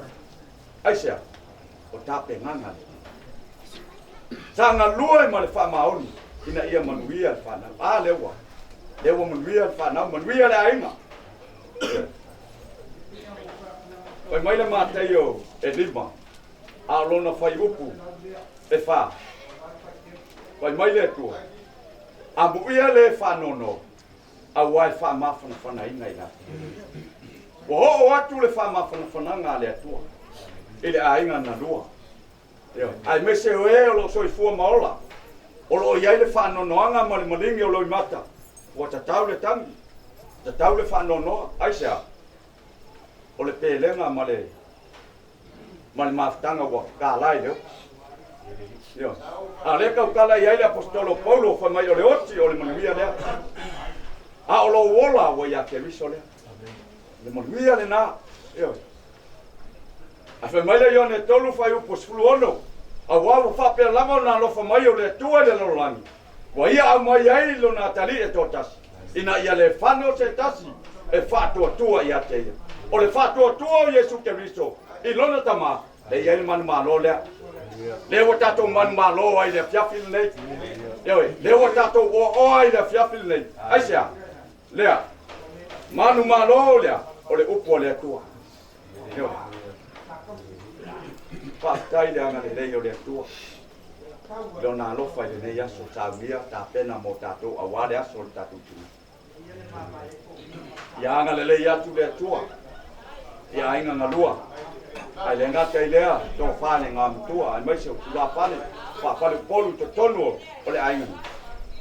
Aisea? O tapenaga le. Sa galue ma le faamaoni ina ia manuia le fanau. A lea ua manuia le fanau, manuia le aiga. Fai mai le Mataio e 5, a o lona fuaiupu e 4. Fai mai le Atua, amuia le faanono, auā e faamafanafanaina i latou. Ua oo atu le faamafanafanaga a le Atua i le aiga na lua. Ioe. Aemaise o e o loo soifua ma ola. O loo i ai le faanoanoaga ma le maligi o loimata, ua tatau le tagi, tatau le faanoanoa. Aisea? O le pelega ma le mafutaga ua kala i le oti. Ioe. A o lea e tautala i ai le Aposetolo o Paulo fai mai o le oti o le manuia lea. A o lou ola ua ia Keriso lea. Le manuia lena. Ioe. Ae fai mai le Ioane 3 fuaiupu 16, auā ua faapea lava ona alofa mai o le Atua i le lalolagi, ua ia aumai ai lona atalii e toatasi, ina ia le fano se tasi e faatuatua ia te ia. O le faatuatua o Iesu Keriso i lona Tama, lea e i ai le manumalo lea. Lea ua tatou manumalo ai i le afiafi lenei. Ioe, lea ua tatou oaoa ai i le afiafi lenei. Aisea? Lea, manumalo lea, o le upu a le Atua. Ioe. Faafetai le agalelei o le Atua i lona alofa i lenei aso saunia tapena mo tatou auā le aso o le tatou tina. Ia agalelei atu le Atua i aiga galua, ae le gata i lea tofa le gamatua aemaise o tulafale faafaleupolu i totonu o le aiga nei,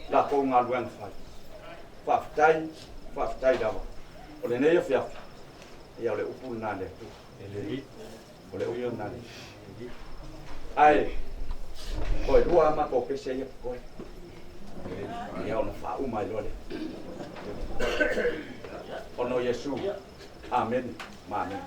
latou galuega fai. Faafetai, faafetai lava. O lenei afiafi, ia o le upu lena a le Atua. O le upu lena a le Atua. Ae, toe lua a matou pese ia totoe. Ia ona faauma ai loa lea. Ona o Iesu. Amene ma amene.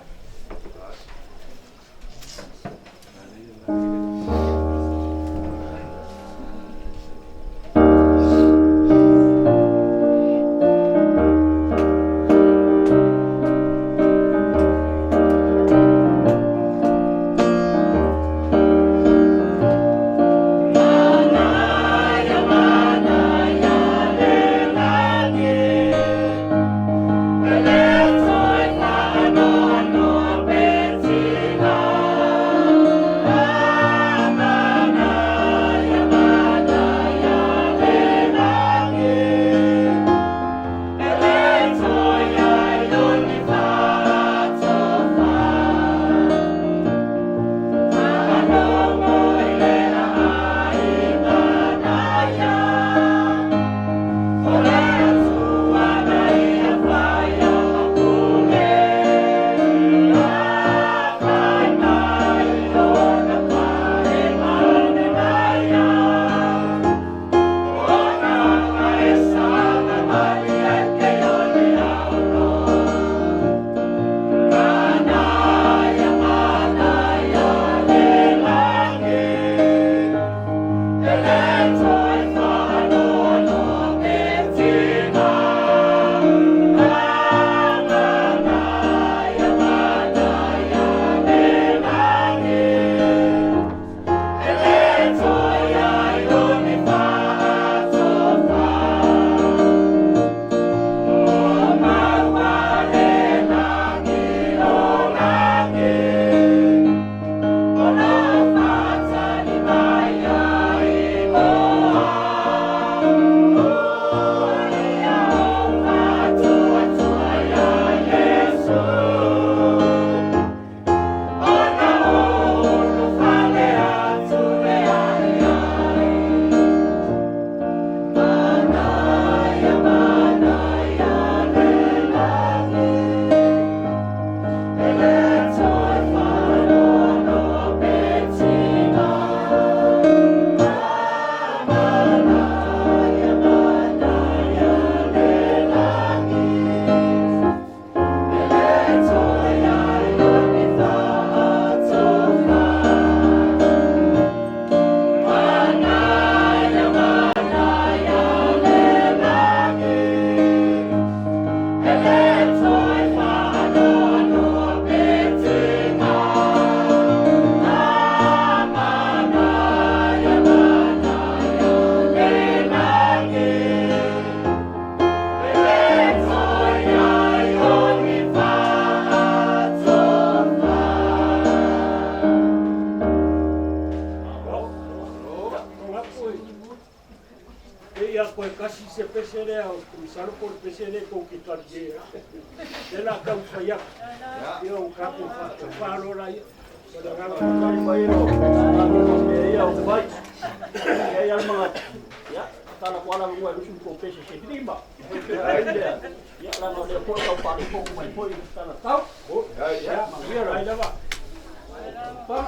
Pei a koe kasi se pese lea o masalo po o le pese lea tou te talie ai. Lea la tau fai atu. Ia o tatou faatofalo laia. Ma le agaga faafetai. mea ia o fai. Ia ia le manatu. Ia, tala ko ala ngua lusu ko pese se lima. Ia, ia la no le ko tau pa le ko mai foi tala tau. Ia, manuia Ai lava. Pa.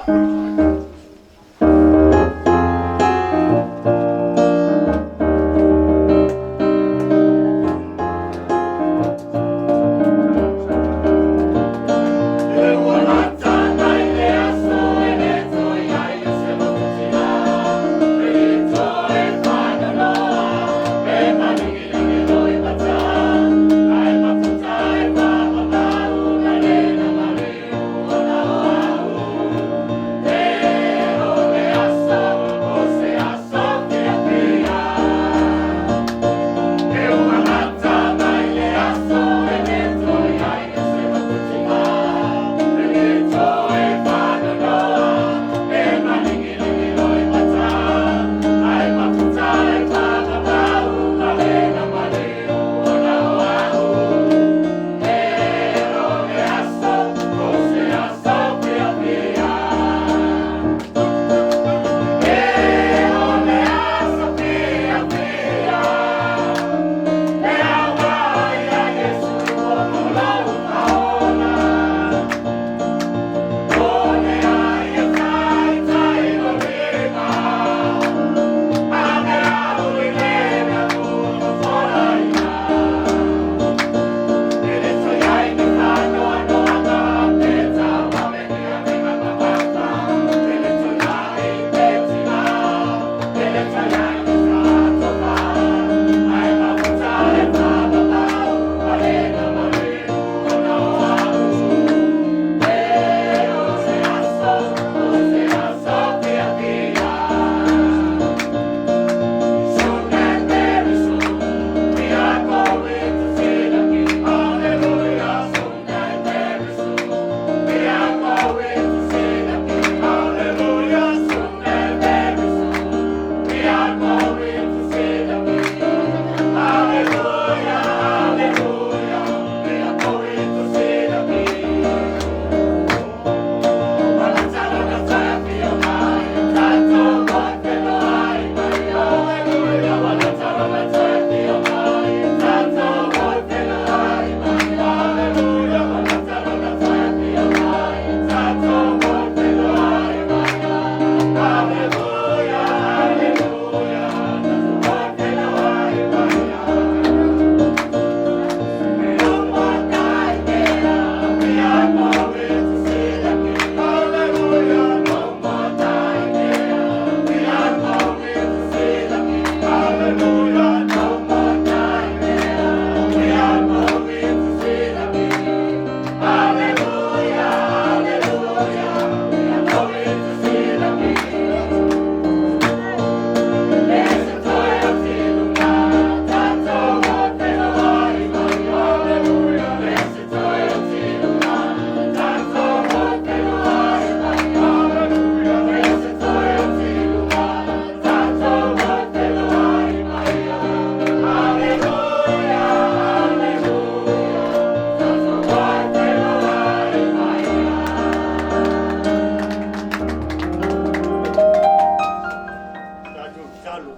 Tatou tatalo.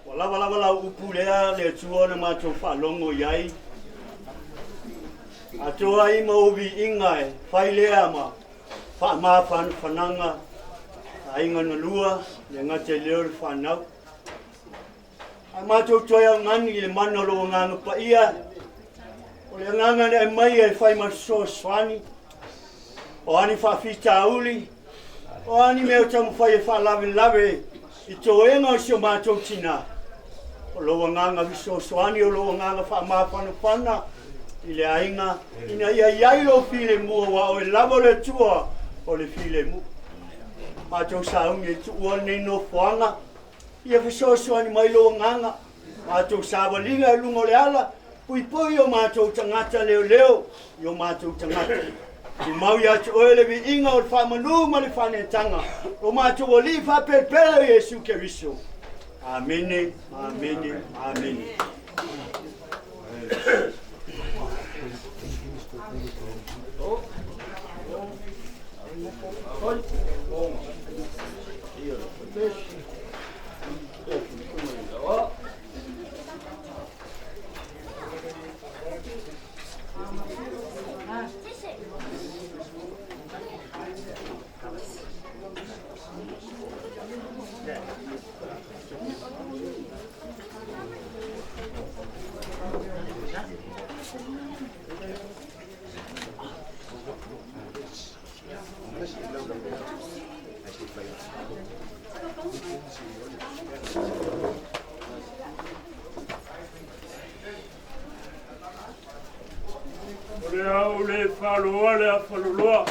Ua lava lava lau upu lea le Atua na matou faalogo i ai. Atoa ai ma ou viiga e fai lea ma faamafanafanaga aiga na lua le gata i lea o le fanau. Ae matou toe augani i le mana o lou agaga paia, o le agaga na e mai e fai ma fesoasoani, o ani faafitauli, o ani mea o taumafai e faalavelave i toega o si o matou tinā. O lou agaga fesoasoani, o lou agaga faamafanafana i le aiga, ina ia i ai lou filemu, aua oe lava o le Atua o le filemu. Matou sauni e tuua lenei nofoaga, ia fesoasoani mai lou agaga, matou savaliga i luga o le ala, puipui o matou tagata leoleo i o matou tagata. Tumau ia te oe le viiga o le faamanu ma le faaneetaga, o matou Alii faapelepele o Iesu Keriso. Amene, amene, amene. O le au le faloa le afaloloa.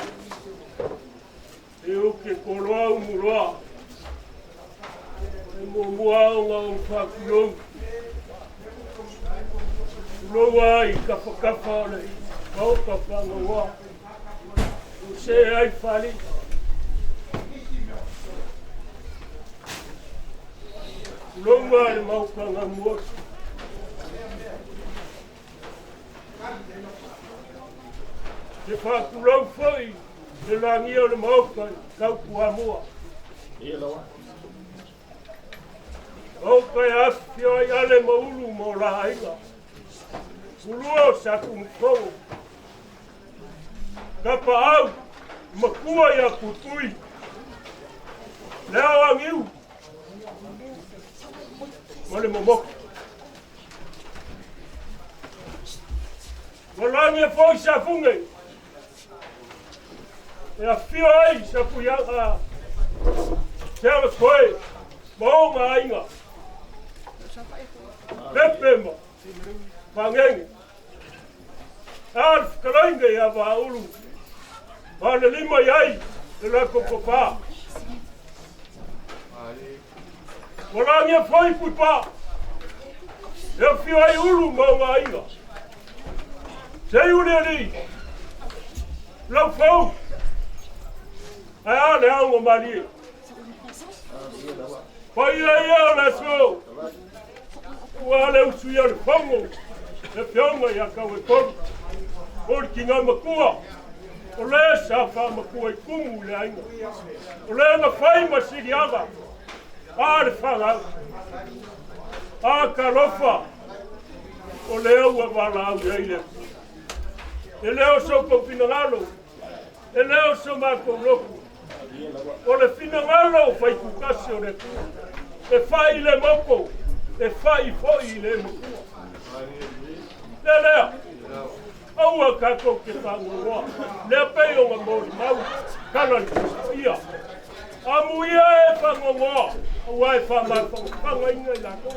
E o ke koloa umuloa. E muamua o ngā o whākulou. Kuloua i kafakafa o le maoka whangaua. O se ai whali. Kuloua le mauka ngā muotu. Te whākulou foi le langia o le maoka i kaupuamua. Maoka e awhio ai ale maulu mo la aiga. Ulua o sa kumufou. Kapa au, makua ia putui. Leo angiu. Ma le momoki. Walangi e foi sa funge. E awhio ai sa puianga. Te ala koe, maonga ainga. Pepe ma, whangenge. Alf kalainga ia waulu. Wale lima iai, le lako papa. Walangi e foi puipa. E awhio ai ulu maonga ainga. Sei ule ali. Lau fau. Ai a le aunga marie. Pai ia o le so. Ua le usu ia le fongo. Le fionga ia kau e kolu. O le ki ngā makua. O le sa wha makua i kumu le ainga. O le nga whai ma siriaga. A le whangau. A ka lofa. O le au e wala au i le. E leo so kou finagalo. E leo so mākou loku. O le finagalo o whaikukasi o le kua. E whai le moko. E whai foi i le makua. Le lea. Aua kākou ke whangaroa. Lea pei o ngā mori mau. Kala le kusa ia. Amu ia e whangaroa. Aua e whamawhanga inga i lākou.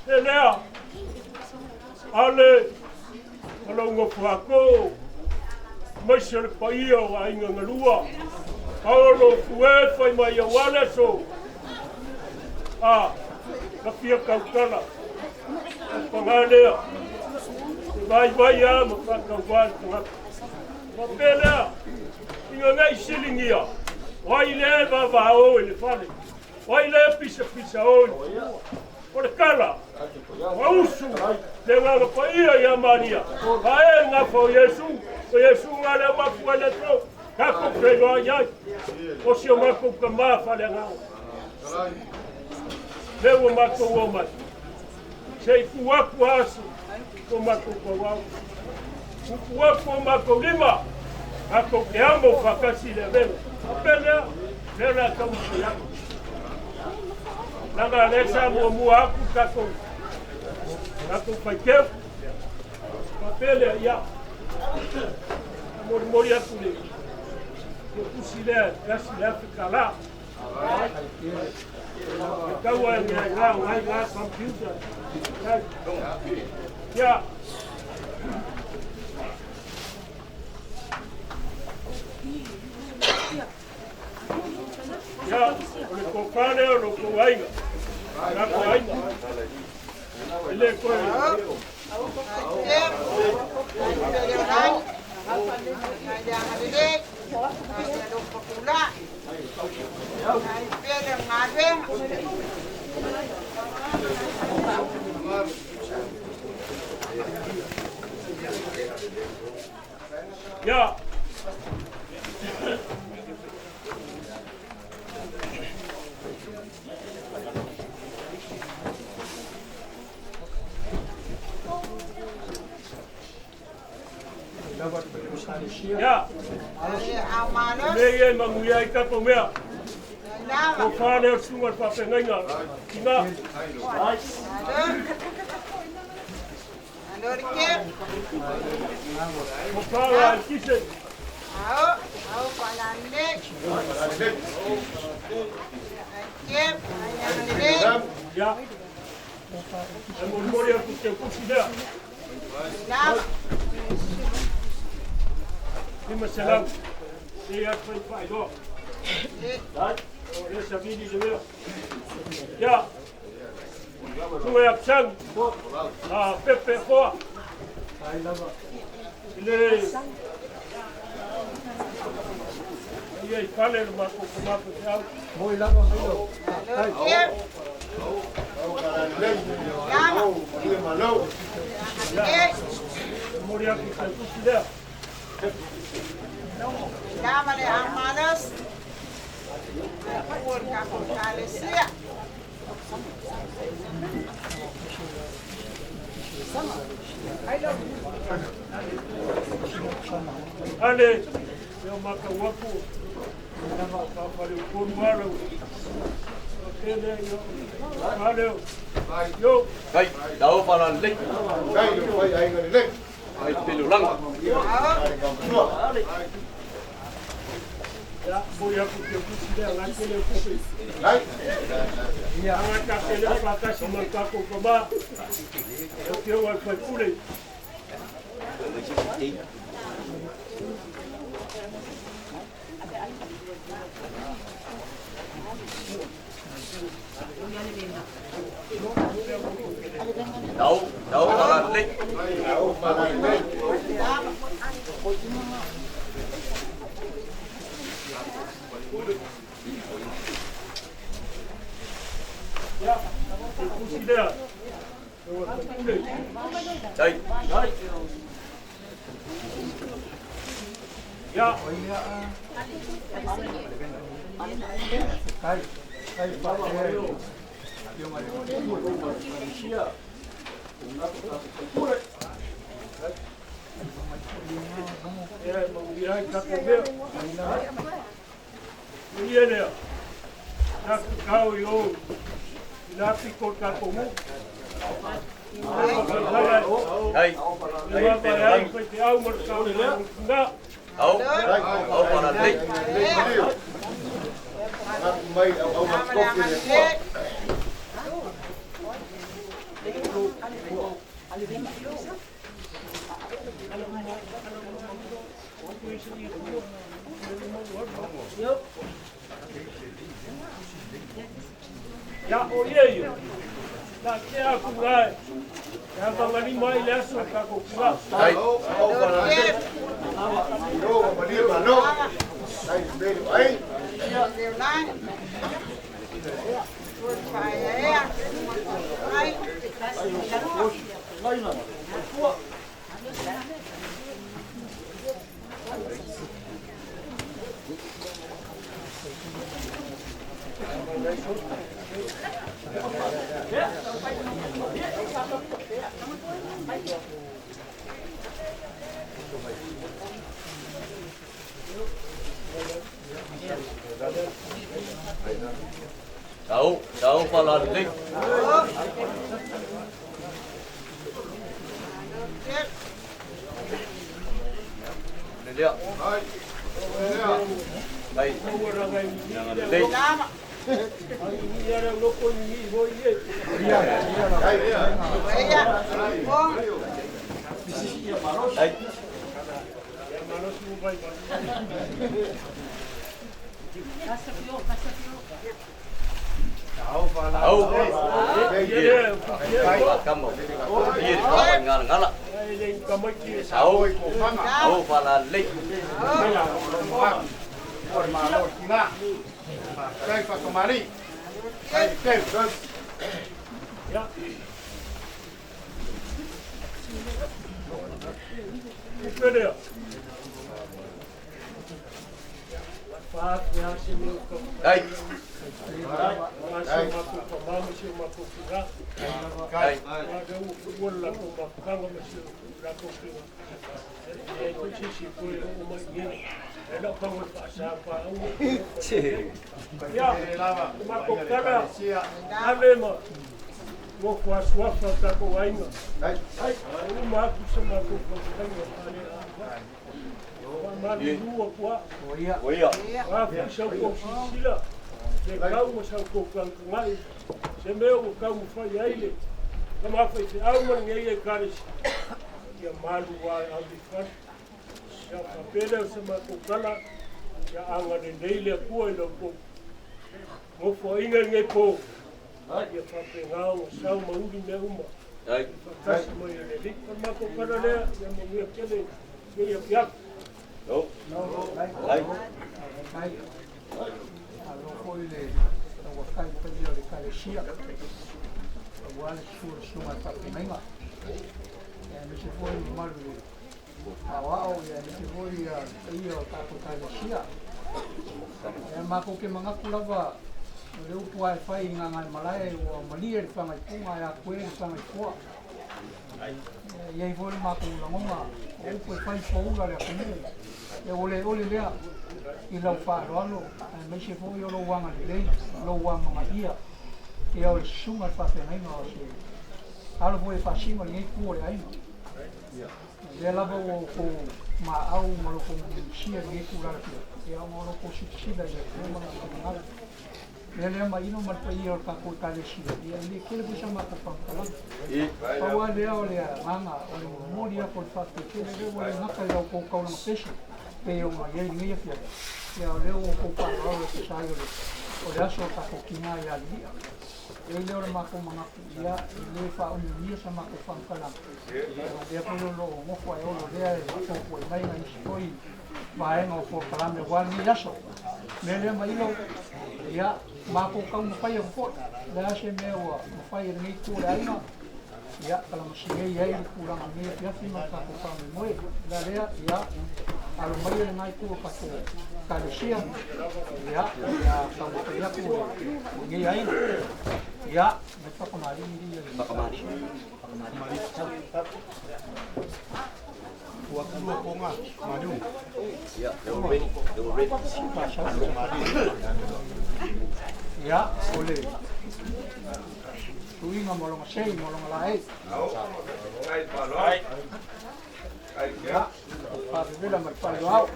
Le lea. Ale. Malonga fuako. Maise le paia o ainga ngalua. Paolo fue fai mai au ale so. A, ka fia kautala. Pangalea. Te vai vai a ma whakau wā tangata. Ma pēlea, inga ngai silingia. Wai le vava o i le fale. Wai le pisa pisa o i le fanua. O le kala. Wa usu. Le ngā paia ia Maria. Ka e ngā whao Yesu. O Yesu ngā leo mafua le tō. Ka kou whenua iai. O si o mākou ka mā whale ngā. Leo o mākou o mai. Se i kuaku asu. O mākou ka wau. Kuaku o mākou lima. Kākou ke amo whakasi le velo. A pēlea, leo la kau i aku. Langa le sa mua mua aku kākou. Kākou whaikeu. A pēlea ia. Mori mori aku le. Le kusi lea, kasi le Afrika la. E kaua e ngā ngā ngā ngā computer. Ia. Ia, o le kōkāle o lo kou ainga. Ngā ko ainga. E le koe. Ia. Ia. Le ia manuia ai tatou mea. Tofa lea o le susuga i le faafeagaiga. Tina. Tofa la Eletise. Ia. E molimoli atu i teutusi lea. 500. Ia atu fai faailoa. O le savili le mea. Ia. Sue Apsang. A Pepe Hoa. Le ia i fale le matou tama faifeau. Moi lava mai lo. Ia. Momoli atu i teutusi lea. Ale, lea matau atu, faafaletonu lava lau tele ia, ale, yo. Kai, tau falalelei. Ai pelulaga. Ia, momoli atu i teutusi lea, la tele o tupe. Ia, aga tatele faatasi ma le tatou tama, e afioga i le faipule. Tau, tau falalelei. Ia, teutusi lea, ua faipule. Tai. Ia. Tai. Tai pa e. Ia, manuia ai tatou mea. Ia lea. Tatou i o i la pito o le tatou nuu. Tai. Le vaavaai ai faifeau ma le tina. Tau, tau falalelei. Ia, o ia ia. Na tea atu la e avagalima ai le aso o tatou tina. Tai. Tau, tau falalelei. Le lea. Tai. Lelei. Ia le loko i ni hoi e. Tai. Ia malosi mo vai vai. Tau. Ia kamo. Ia kamo ngala ngala. Ai le kamaiti. Tau. Tau falalelei. Ia. Upe lea. Fa'afea se mea o taumafai. Aua si o matou tamā ma si o matou tinā. A lea ua tuua le latou mafutaga ma si o latou tinā. E leai foi se isi e toe oo mai i inei. Ae na o tago e faasa paau. Ia, o matou tala, ave ma nofo asuafa o tatou aiga. Ua uma atu se matou taumafaiga faaleaava. Faamalulu atu lava. O a foi sa outou silasila, le tau ma sa outou tagatagai, se mea ua taumafai ai le tama faifeau ma lenei Ekalesia, ia malu lava e ave i fale. Ia faapea lea o se matou tala, ia agalelei le Atua i la outou nofoaiga i lenei po, ia faapena ona sao ma uli mea uma i faatasi mai e le Alii. O le matou tala lea, ia manuia tele lenei afiafi. Malo foi le tauakai paia o le Ekalesia aua le susu o le susuga i le faafeagaiga, aemaise foi le mamalu i le aoao, aemaise foi le paia o tatou Ekalesia. Ia matou te manatu lava o le upu lava e fai i Gagaemalae ua malie le fagaipuga ae atoe le fagaifoa. E i ai foi le matou lagona o upu e fai poula le atunuu, e oleole lea i lau faaaloalo aemaise foi o lou agalelei, lou amanaia ia o le susuga i le faafeagaiga o se alo foi e faasino i lenei itu o le aiga. O lea lava ua outou maau ma lo outou mulimusia i lenei tulaga ia ona o lo outou silasila i le Atua ma Lana finagalo. Lea lea maino ma le paia o le tatou Ekalesia, ia e le tele foi sa matou faamatalaga. Pau lava lea o le agaga o le momoli atu o le faafetai tele lea ua le gata i la outou taulaga pese pei ona i ai lenei afiafi, ia o lea ua outou faaaloalo e tusa ai o le aso o tatou tina ia Lili'a. E i ai lea o le matou manatu, ia e le faaumiumia sa matou faamatalaga, ia o lea foi o lo o nofo ae olo lea e fuafuai mai nai isi foi vaega o polokalame aua lenei aso. Mea lea Mailo, ia, matou taumafai atu foi, o le a se mea ua mafai e lenei itu o le aiga, ia, kalamasinei ai le tulaga o lenei afiafi ma le tatou faamoemoe. O le a lea, ia, alo maia lena itu o tatou Ekalesia, ia, ia taumafai atu lenei aiga. Ia, mai Papamalii ia. Papamalii. Yeah, they were ready. They were ready. Ia, o le tuiga ma lona sei ma lona laei. Ia, o faavevela ma le faleoao.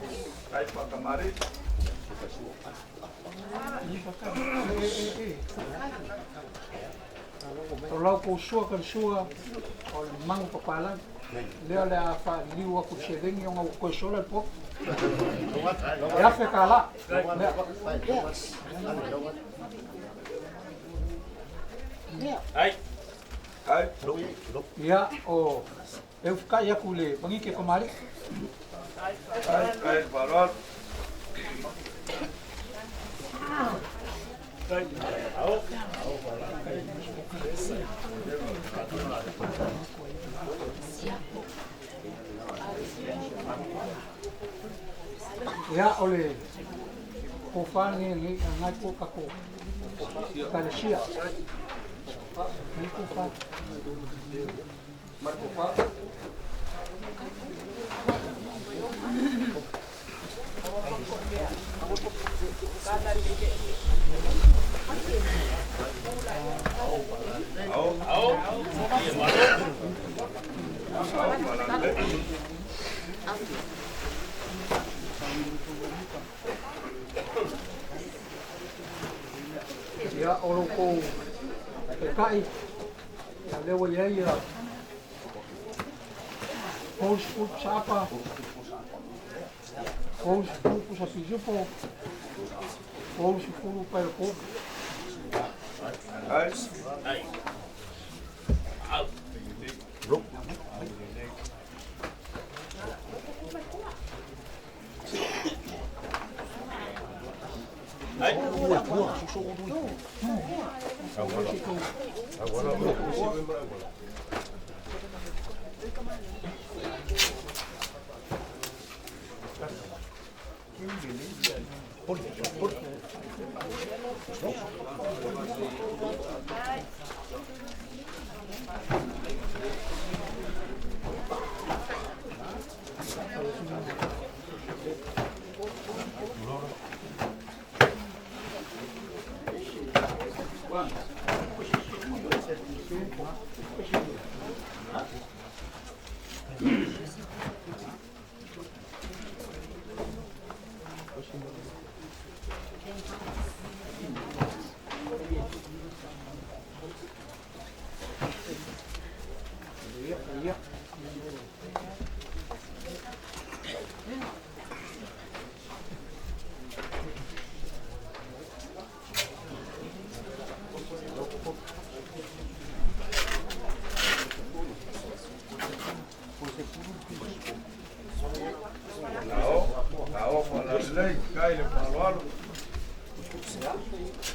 O lau kou sua ka le sua o le magu papalagi lea o le a faaliliu atu i le seleni ona ua toe sola le potu. E $1,000. Ia, o e ufukai atu i le manike kamali'i. Ia, o le tofa lenei a lenei itu o tatou Ekalesia. Lenei tofa. Ia, o lo outou taitai, ia lea ua i ai ia 30 pusa apa, 30 pusa pisupo, 30 paelokovu.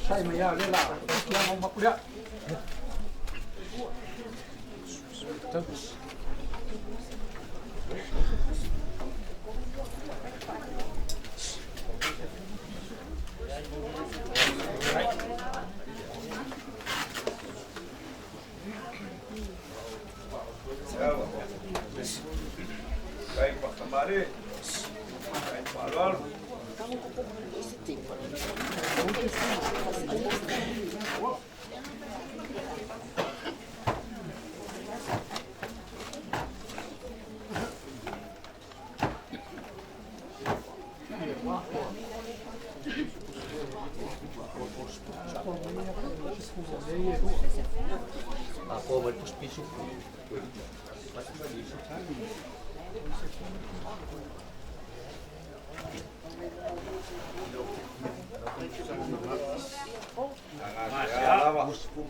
Sai mai ia le la kia mau makulia. Kai pakamare. Kai fa'aloalo.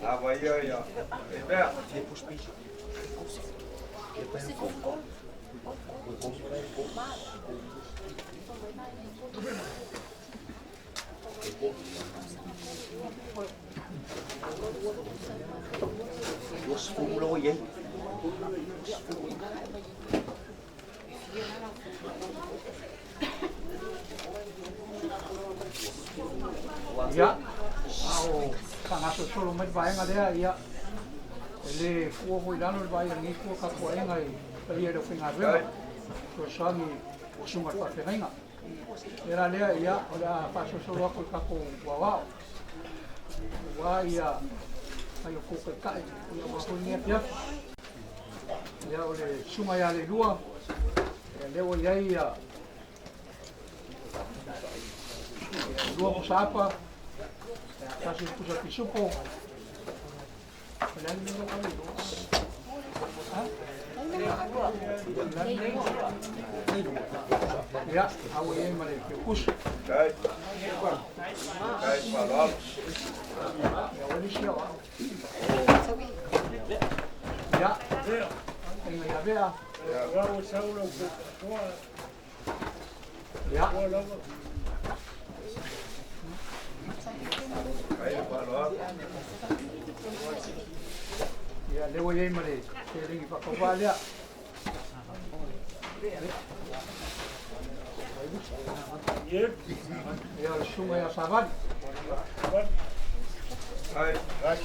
Lava ia ia. E pea. Ia, ao faagasosolo mai le vaega lea ia e lē fua foi lalo le vaai alagei fua tapuaʻega i paia i le aufaigaluega fesoasoani susuga le faafeagaiga lea la lea ia o le a faasolosolo atu i tatou aoao uā ia mai o kou taitaʻi ia ua foi lenei afiafi ia o le susuga ia Leilua ia lea ua iai ia lua pusa apa, tasi pusa pisupo. Ia, au e ma le kusu. Kai. Kai fa'aloalo. Ia, o nisi au. Ia, inga ia vea. Ia. Kai fa'aloalo. Ia, lea ua iai ma le seleni faatauvā lea. Ia, o le susuga ia Savali. Kai. Kai.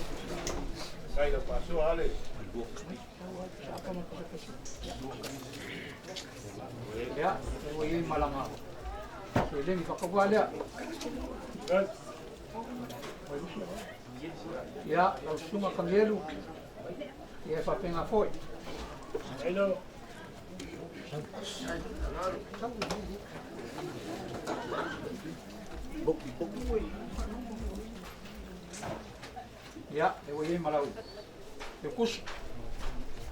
Kai le fa'asoa ale. Ia, lea ua iai ma laga seleni faatauvā lea. Ia, lau susuga Kagelu, ia e faapega foi. Ia, lea ua iai ma lau Teukusu.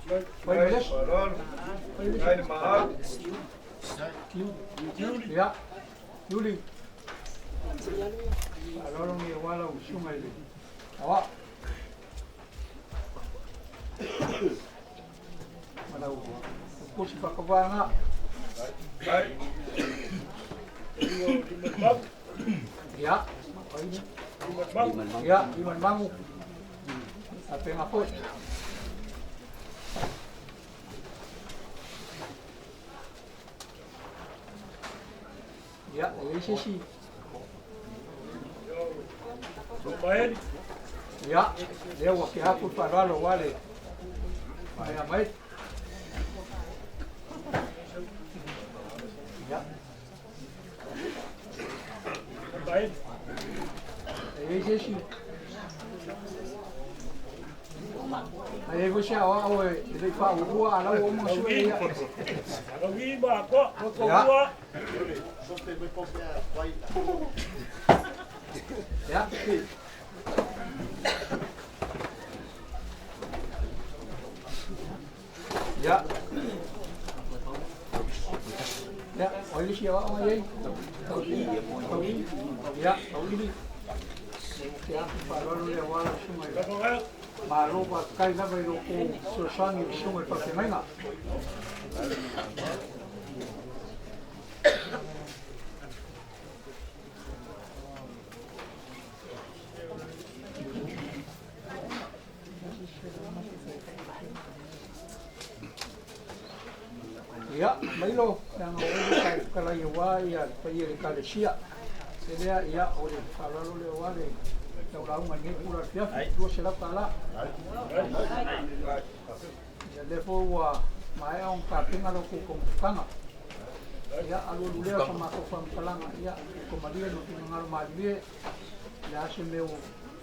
Fai Kai Melesi. fa'aloalo. Kai le mahau. Ia, Iuli. Fa'aloalo ni ua lau susuga i le aoao. Ma lau Teukusu faatauvā lagā. Kai. Ia, ia, lima le magu. Faapega foi. Ia, e leai se isi. Maeli. Ia, lea ua ke atu le faaaloalo aua le maea mai. Ia. Maeli. E i ai se isi. Ae i ai foi se aoao e le i faauluua a o la ua uma ona sue ia. Taugi ma akoa, Ia. ua. Ia. Ia. Ia, o ai le isi aoao e i ai? Tauili. Ia, Tauili. Ke atu faaaloalo lea aua lau susuga i le Malo faafetai lava i lo outou fesoasoani i le susuga i le faafeagaiga. Ia, Mailo, leaga o oe le taifetalai aua le paia i le Ekalesia. E lea, ia, o le faaaloalo lea aua le taulauga i lenei pula afiafi, $200. Ia, lea foi ua maea ona tapena la outou taumafataga. Ia, alualu lea o sa matou faamatalaga, ia, ua malie lou finagalo malilie, le a se mea ua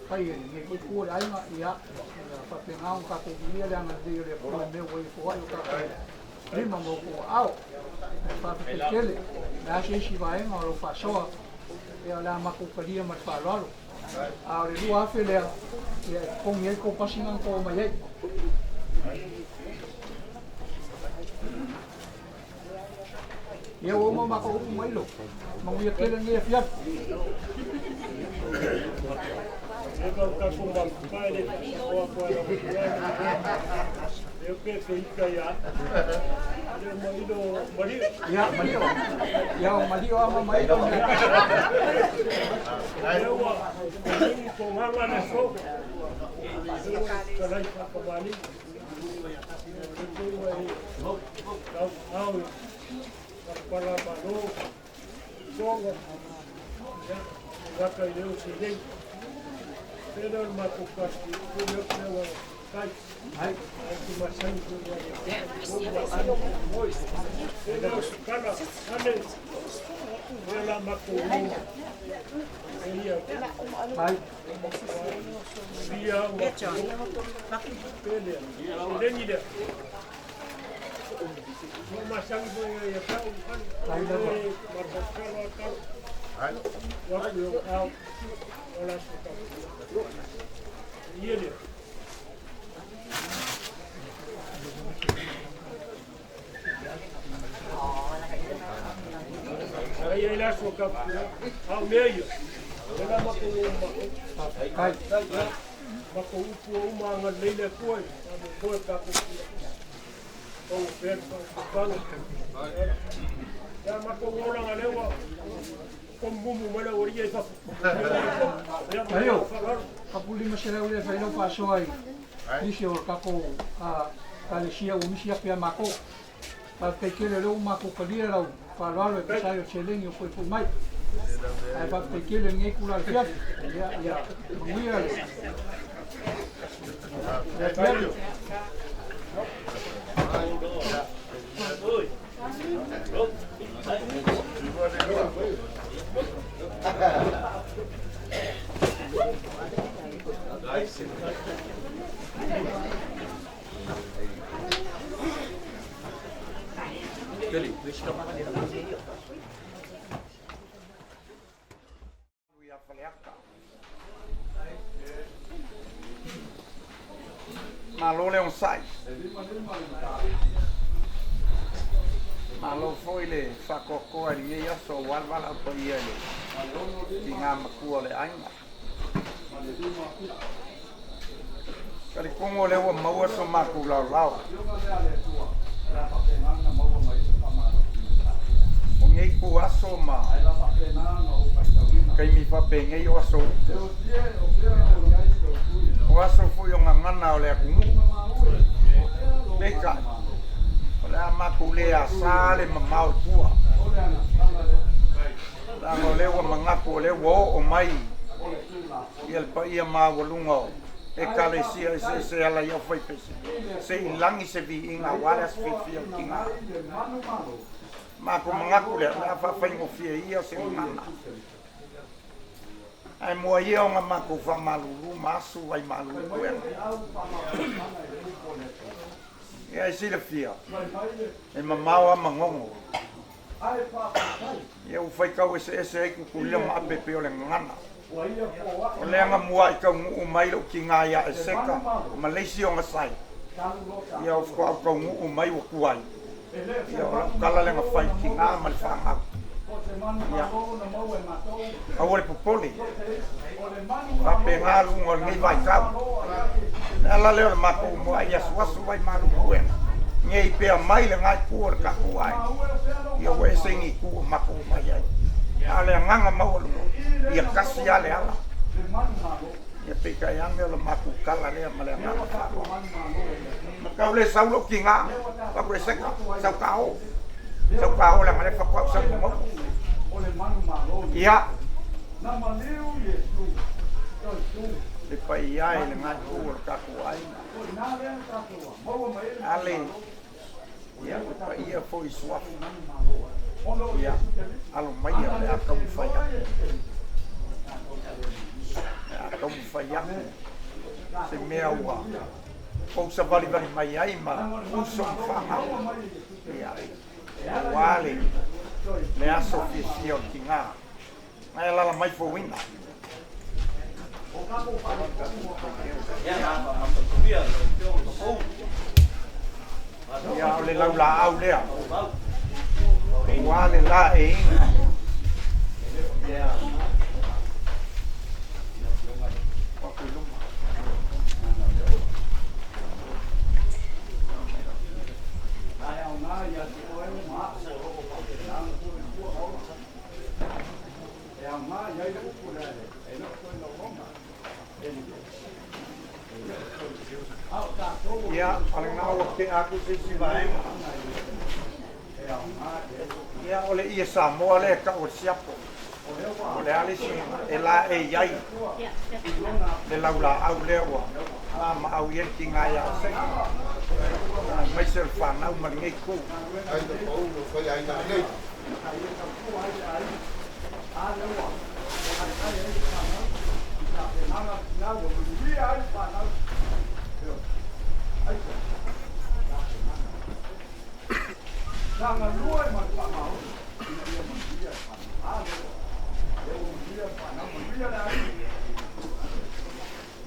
fai e lenei foi itu o le aiga, ia, ia faapena ona tatou viia le agalelei o le Atua i mea ua ia foai o tatou lima ma outou aao. Ae faafetai tele, le a se isi vaega o lau faasoa, ia o le a matou talia ma le faaaloalo. A o le 2,000 lea, ia e totogi ai tou pasi na na tou omai ai. Ia ua uma matou upu Mailo. Manuia tele lenei afiafi. E mau tatou mafuta e le faasaoa po ala leo pe feika ia. Leo mailo malio. Ia, malio. Ia, o malio ama mailo. Leo ua lengi toganga le so. Leo ua kalai whakamani. Leo ua e tau au palapala malo. Tonga. Ia, waka i leo se nei. Pena o le matou kasi, o leo pea ua kai. Ai. Ai ki masani ko ua le. Oi. Pena o kala, ane. Lea la matou o. E ia. Ai. Ia ua. Pele. O lengi lea. Mo masani ko ia tau. Ai lava. Marhakalo atau. Waku yo au. Ola so tau. Ia lea. Ai ai la so ka au mea ia. Ela mako o mako. Ai. Mako upu o uma anga leile koe. A mo koe ka ko. O per pa panga. Ya mako ola nga lewa. Ko mumu mala ori e fafu. Mario, kapuli 500 lea fai lau faasoa i nisi o le tatou ekalesia ua misi atu ia matou. Faafetai tele o lea ua matou talia lau faaaloalo e tusa ai o seleni o foifoi mai. Ae faafetai tele i lenei itula afiafi. Ia, ia manuia le le afiafi. Ia Faleata. Malo le onosai. Malo foi le faatoatoa i lenei aso aua le valaau paia i le tigā matua o le aiga. Talitonu o lea ua maua so matou laolao. O nei ituaso ma taimi faapenei o aso upu. O aso foi o gagana o le atunuu. Peitai, o le a matou le asā le mamao i tua. Leaga o lea ua manatu o lea ua oo mai Ia le paia maualuga o Ekalesia eseese e ala i aufaipese, se i lagi se viiga aua le aso fiafia o le tiga. Matou manatu lea, o le a faafaigofie ia se gagana. Ae mua ia ona matou faamalulu ma asu ai malu i puega. Ia e silafia, e mamao lava Manono. Ia ua faitau eseese ai Tutuila ma Ape pei o le gagana. O lea na mua'i taunuu mai lou tiga ia Eseka ma le isi ona sai. Ia faatoa ou taunuu mai ua tuai. Ia o lau tala lea na fai i le tiga ma le fanau. Ia, aua le popole. Faapena luga o lenei vaitau. Le ala lea o le matou mua'i asuasu ai malu puega. Nei pea mai lena itu o le tatou aiga. Ia ua ese ni itu o matou omai ai. A o le agaga maualuga, ia tasi lava le ala. Ia peitai ane o le matou tala lea ma le agaga faaaloalo. Na tau le sau lou tiga, fai atu Eseka, sau ta o. Sau ta o leaga o lea faatoa ou sau i Manono. Ia, le paia e lena itu o le tatou aiga. Ale, ia, le paia foi i Suafa. Ia, alo maia o le a taumafai atu. O le a taumafai atu se mea ua ou savalivali mai ai ma uso ma fanau. Ia, aua le, le aso fiafia o le tiga. Ae alaala mai Fouina. Ia, o le laulaau lea. Aua le laeiga. O atu i luma. Ia, o lena ua tea atu se isi vaega. Ia, o le ie Samoa lea e tau o le siapo. O le a le isi e laei ai le laulaau lea ua maamaau i ai le tiga ia Sega, aemaise o le fanau ma lenei itu.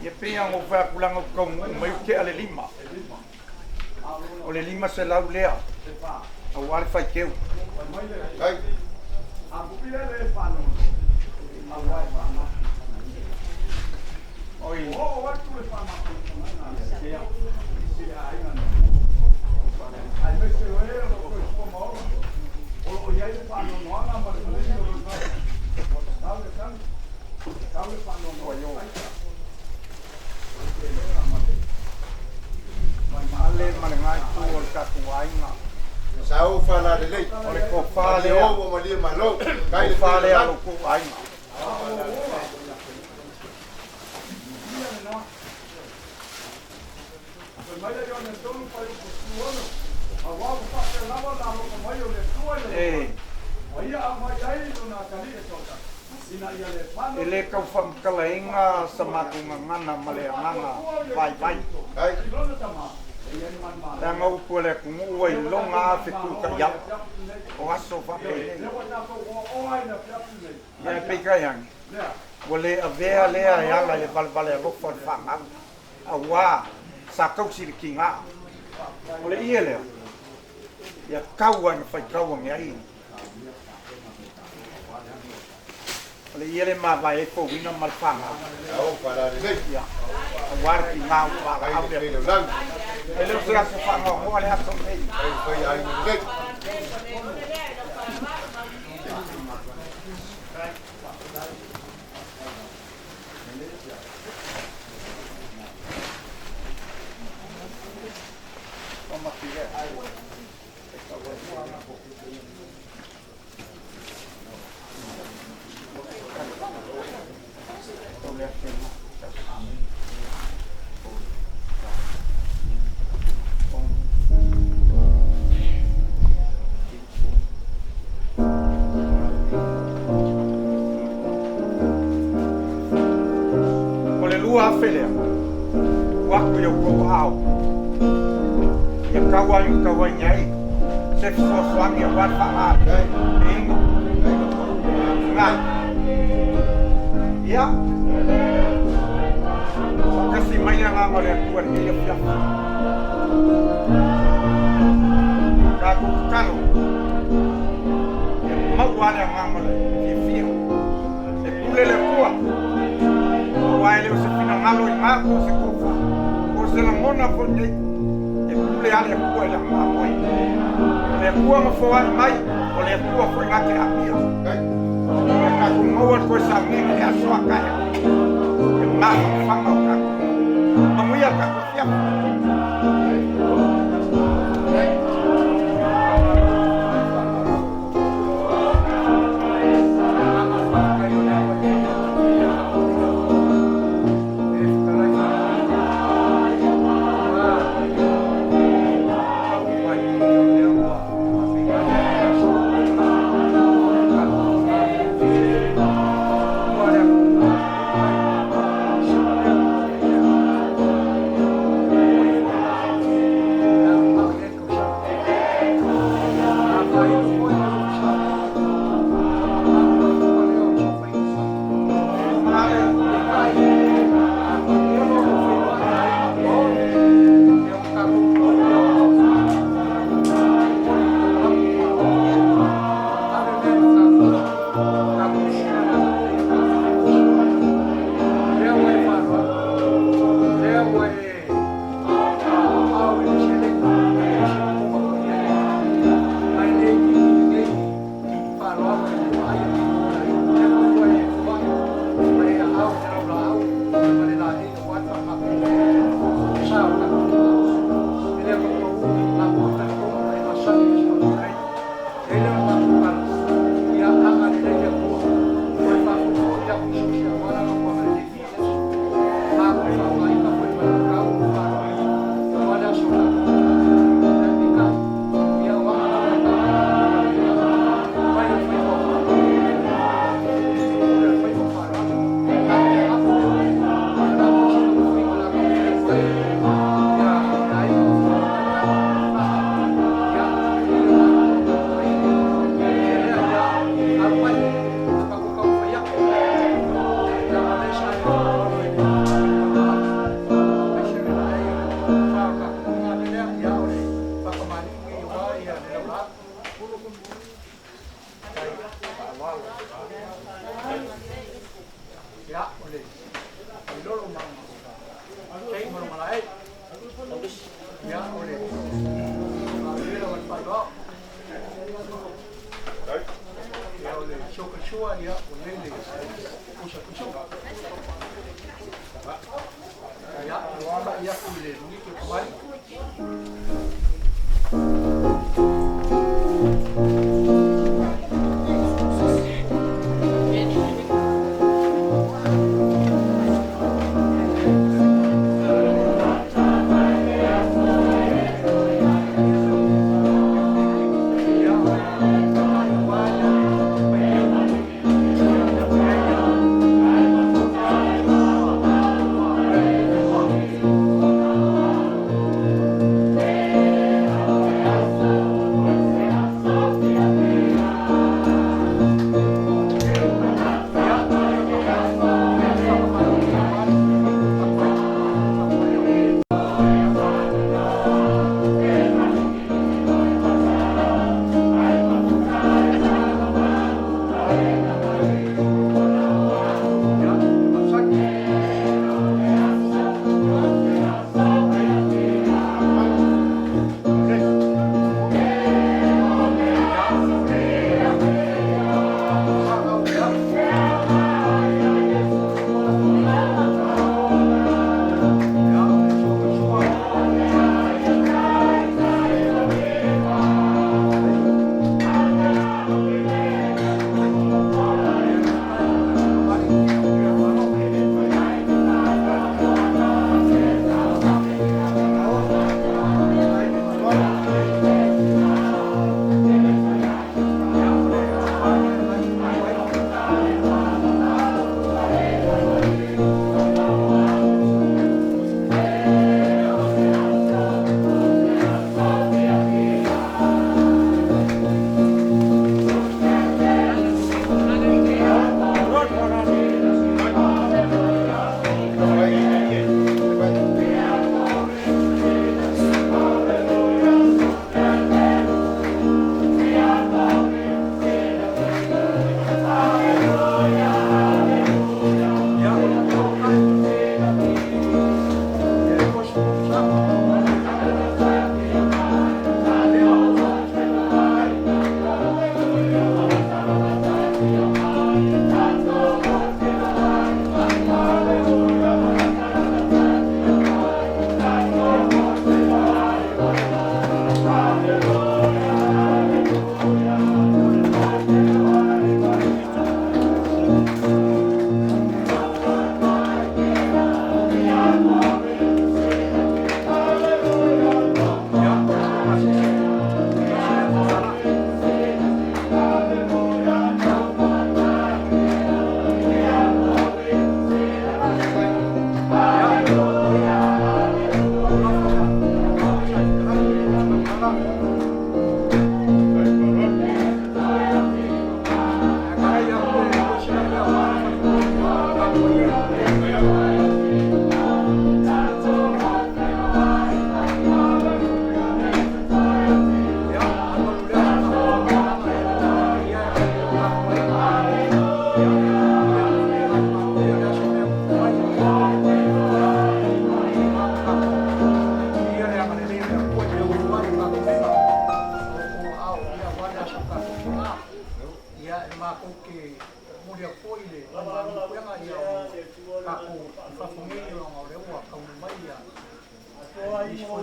Ia pei lava ona ou fai atu leaga ou te taunuu mai ua tea le 5. O le 500 lea aua le faiteu. Oi. Ale ma lena itu o le tatou aiga. Sau faalalelei. O le tofa lea. Ua malie malo. Kai le Tofa lea a lo outou aiga. E le tau faamatalaina sa matou gagana ma le agaga vaivai. Leaga upu a le atunuu ua iloga lava fetutai ala o aso faapenei. Ia ae peitai ane, ua le avea lea e ala i le valevale alofa o le fanau, auā sa tausi i le tiga. O le ie lea, ia tau lava ina faitau ane ai. O le ie lea e mavae ai Fouina ma le fanau. Ia, aua le tiga o valaau le atunuu. E le o se aso faanoanoa le aso lenei. lea tena. O le 2000 lea, ua aku i outou aao, ia tau ai ma tauaiga ai se fesoasoani aua le faalaliiga. Na, ia, faatasi mai le agaga o le Atua i lenei afiafi. Tatou tatalo, ia maua le agaga o le fiafia. E pule le Atua, aua e le o se finagalo i na po o se tofa, po o se lagona foi nei, e pule lava le Atua i le mamoe. O le Atua na foai mai, o le Atua foi na te apia. Ia tatou maua le toe sauniga i le aso a taeao, e mafanafana o tatou. Manuia le tatou afiafi.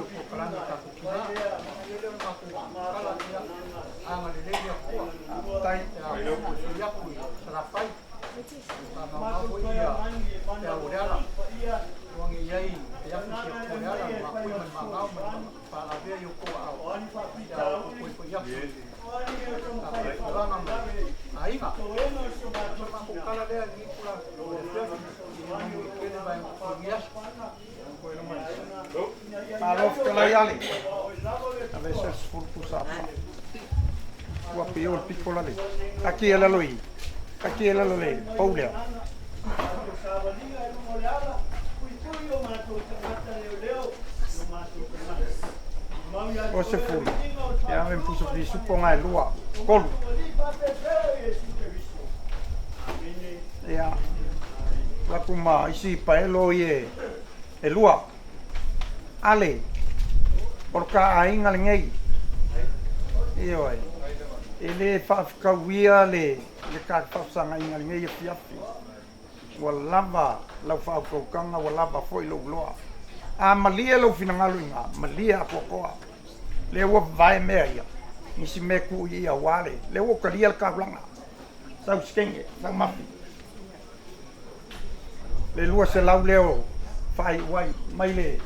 polokalame o tatou tinā. Ia lea o le matou kala, ia agalelei le Atua. Tai. Ia foifoi atu i Salafai. Faamaumau foi ia peau o le ala. Tuage i ai te afi si atu o le ala, le mapui ma le magao ma le faalavea i o kou aao. Ia foifoi atu i le tatou ma aiga. O le matou kala lea i lenei tulaga o le afiafi, ia manuia tele vaega o lenei aso. Malo fetalai ale. Ave se 10 pusa pa. Ua pio le piko lale. Taki e lalo i. Taki e lalo le pau lea. O se fulu. Ia ave pusa fisu ponga e lua. Kolu. Ia. Laku ma isi paelo i e e lua. Ale. O le ka aiga lenei. Ioe. E le faafekauia le ka faafesagaiga lenei afiafi. Ua lava lau faautautaga, ua lava foi lou loa. A malie lou finagalo i ina, malie atoatoa. Lea ua vavae mea ia, nisi mea tuu i i aua le, lea ua talia le taulaga. Sau sikenge, sau mafi. Le 200 lea o faaiu ai, mai le,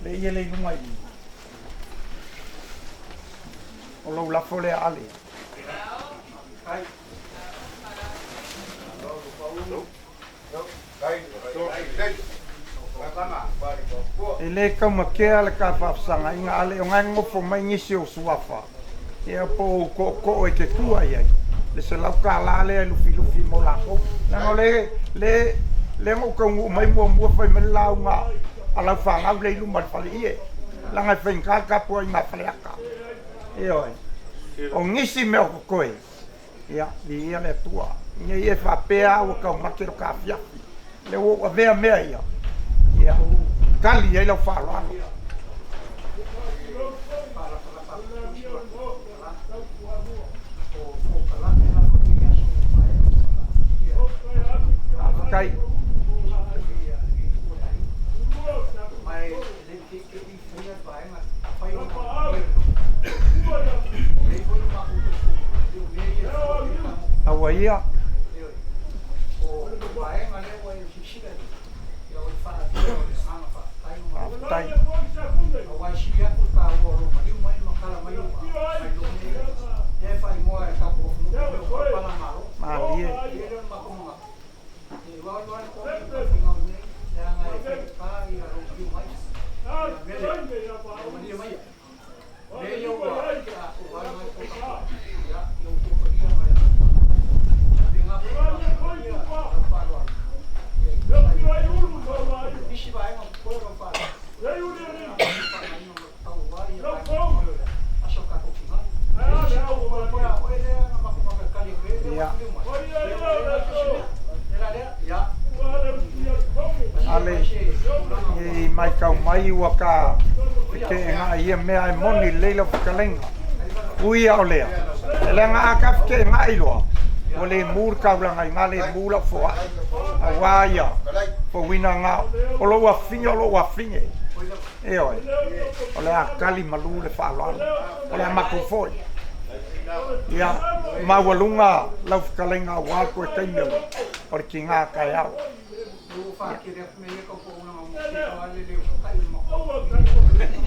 le ie le i luga i i. O lou lafo lea Ale. E lē taumatea le ka faafesagaiga ale o gae nonofo mai nisi o suafa ia po o ou tootoo e te tua i ai le $100 lea e lufilufi mo latou leaga o le le lea na ou taunuu mai muamua fai mai le lauga a lau fanau lea i luma o le faleie leaga e faigata le tapuaiga a Faleata. Ioe. O nisi mea o totoe, ia, viia le Atua. Ne i e faapea ua taumate lo ta afiafi. Lea ua ou avea mea ia, ia, tali ai lau faaaloalo. Faafetai. Aua ia. Faafetai. Malie. Ia. Ale, i maitau mai ua ka fete'ega'i ia mea ae moni lelei lau fetalaiga. Ui a o lea, e leaga a ka fete'ega'i loa, ua le mu le taulaga iga le mu lau foa'i, auā ia fouina ga o lou afine o lou afine. Ioe, o le a tali malu le faaaloalo, o le a matou foi. Ia, maualuga lau fetalaiga auā le toe taimi o le tigā taeao.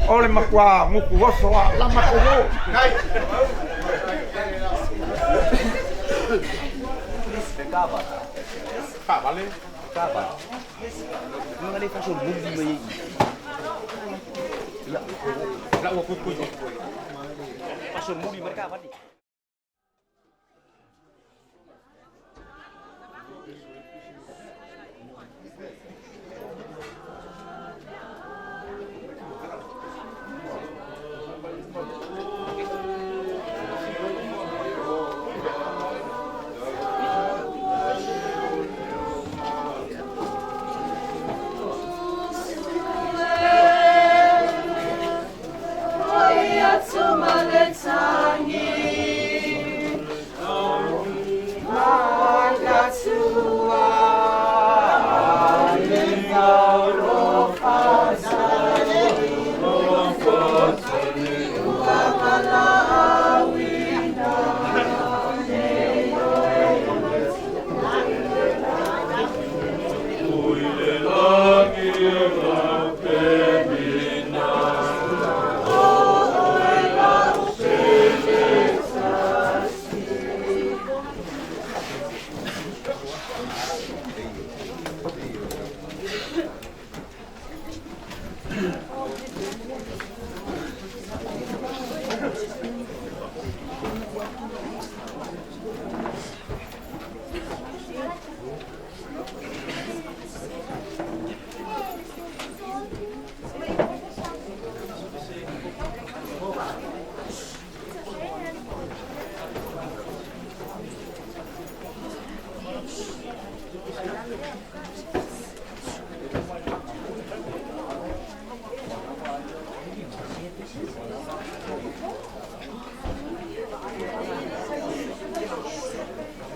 O le matua gutu oso a la matou o.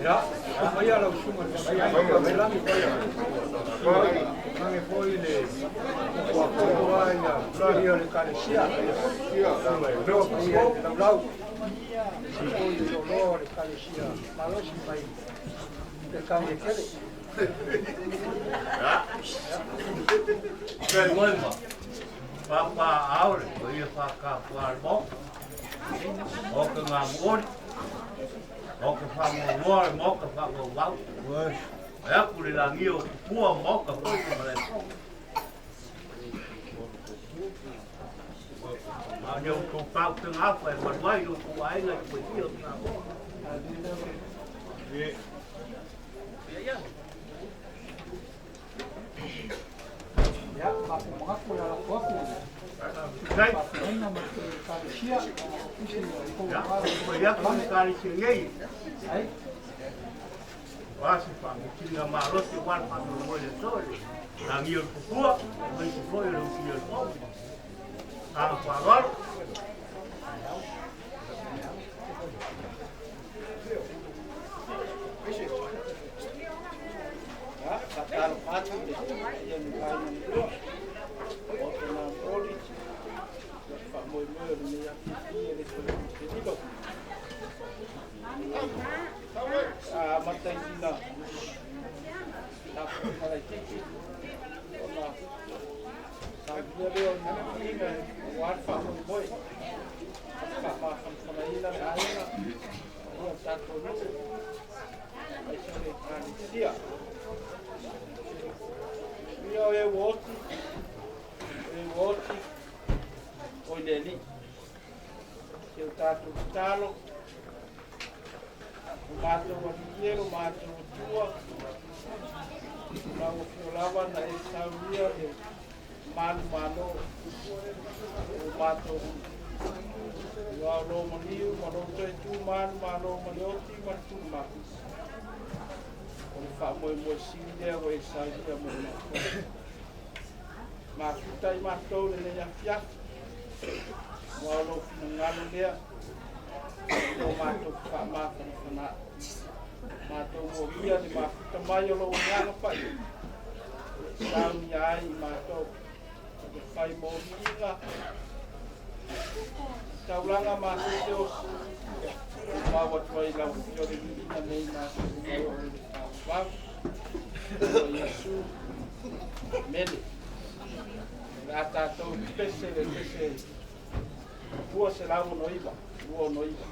Ia, faia lau susuga i le faafeagaiga mai lagi. Ia, age foi le fuafoa ia paia o le Ekalesia. Ia, paia i le laulau. Foi le loaloa o le Ekalesia malosi mai Peretania tele. Feagai ma papa aole o ia whakapua le moka. O ke ngā mori. O ke whangoa le moka whangau. Ai aku le langi o pua moka foi ma le po. Ma ne o tō pau te ngā whai manuai o tō ainga i koe o ngā moa. Ia. Ia, faapumaku le alafo atu. Faafeagaiga ma le Ekalesia, isi o Ia, ko ia ko le kalesia nei. Ai. Wa se whangitinga malosi o wan whango mo le tole. Langi o le pupua, mai se foi o le uki o le pau. Tanga whangoalo. Ia, faatalofa atu i le paia o le aiga lua, o te namoli, ia faamoemoe o lenei afiafi e le toe telilo. Amata i sina tapuaiga laitiiti ona saunia lea o ni viiga aua le faamoemoe faamafanafanaina le aiga paia o le tatou nuu aemaise o le Ekalesia. Ia o e ua oti, o e ua oti, o i le Alii. Si o tatou tatalo, o matou alii e lo matou Atua, lau Afio lava na e saunia le manumalo o matou uma. Ua o lo maliu ma lo toe tu manumalo ma le oti ma le tuumapu. O le faamoemoe sili lea ua e saunia mo matou. Mafuta i matou lenei afiafi. Ua o lou finagalo lea ina o matou faamafanafana'i. Matou molia le mafuta mai o lou Agaga Paia e saunia ai i matou le fai mo viiga taulaga matou te osi. Ua mau atu ai lau Afio le viiga nei matou te o i le faavavau. O Iesu, Amene. O le a tatou pese le pese 269, 269.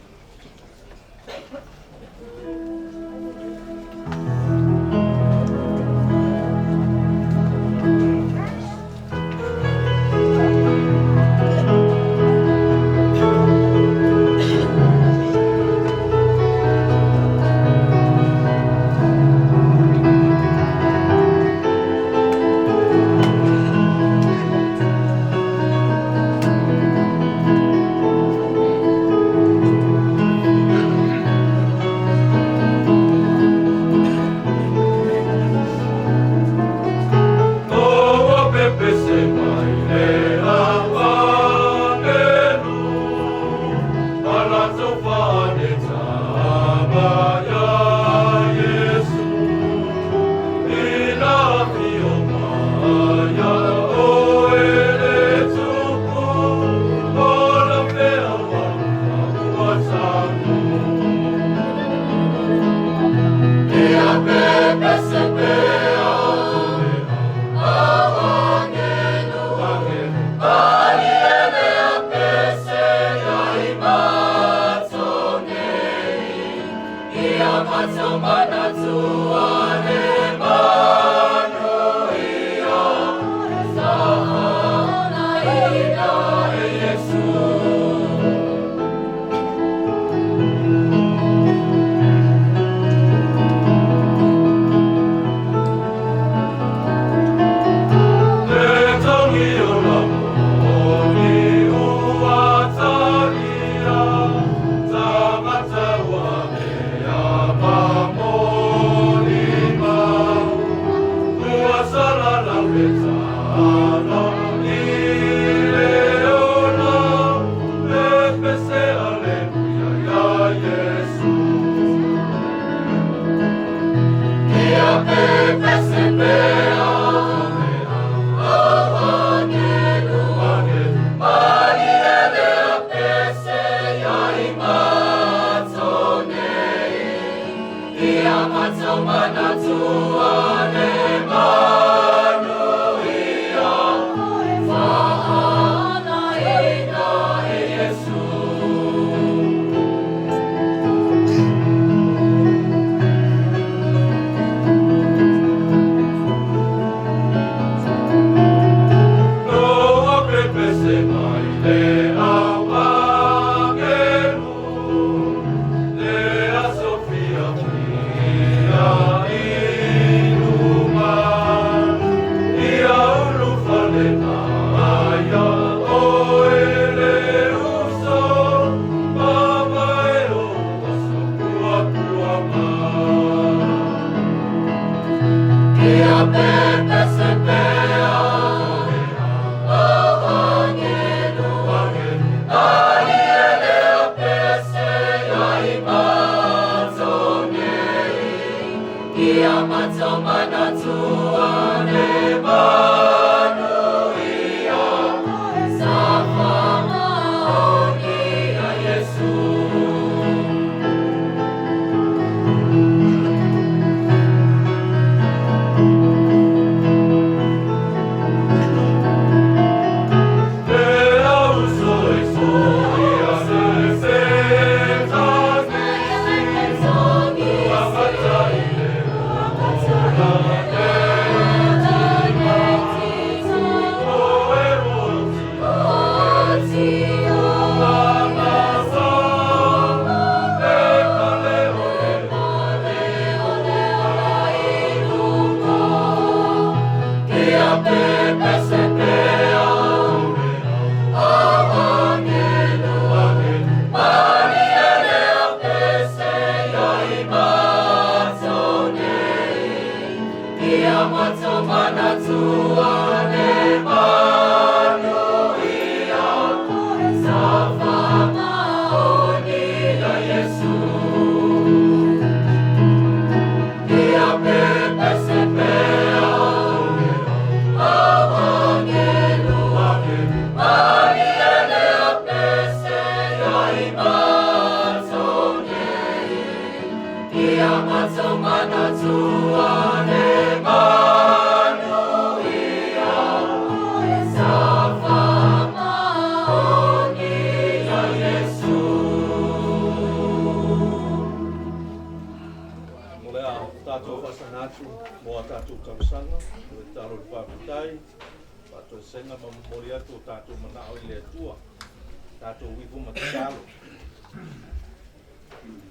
Oua pepese mai le auangelu, a latou faanetaga iā Iesu. Ina afio mai a oe le Tupu, o lau feau alofa ua taunuu. Ia pepese pea auangelu, palie pese ia i matou nei, ia matou manatua le manuia, sa faonaina e Iesu. Le togi o la moni ua talia, tagata ua mea pa moni.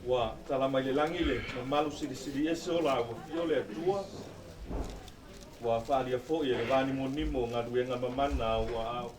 Ua tala mai le lagi le mamalu silisili ese o la ua fio le Atua. Ua faalia foi e le vanimonimo galuega mamana ua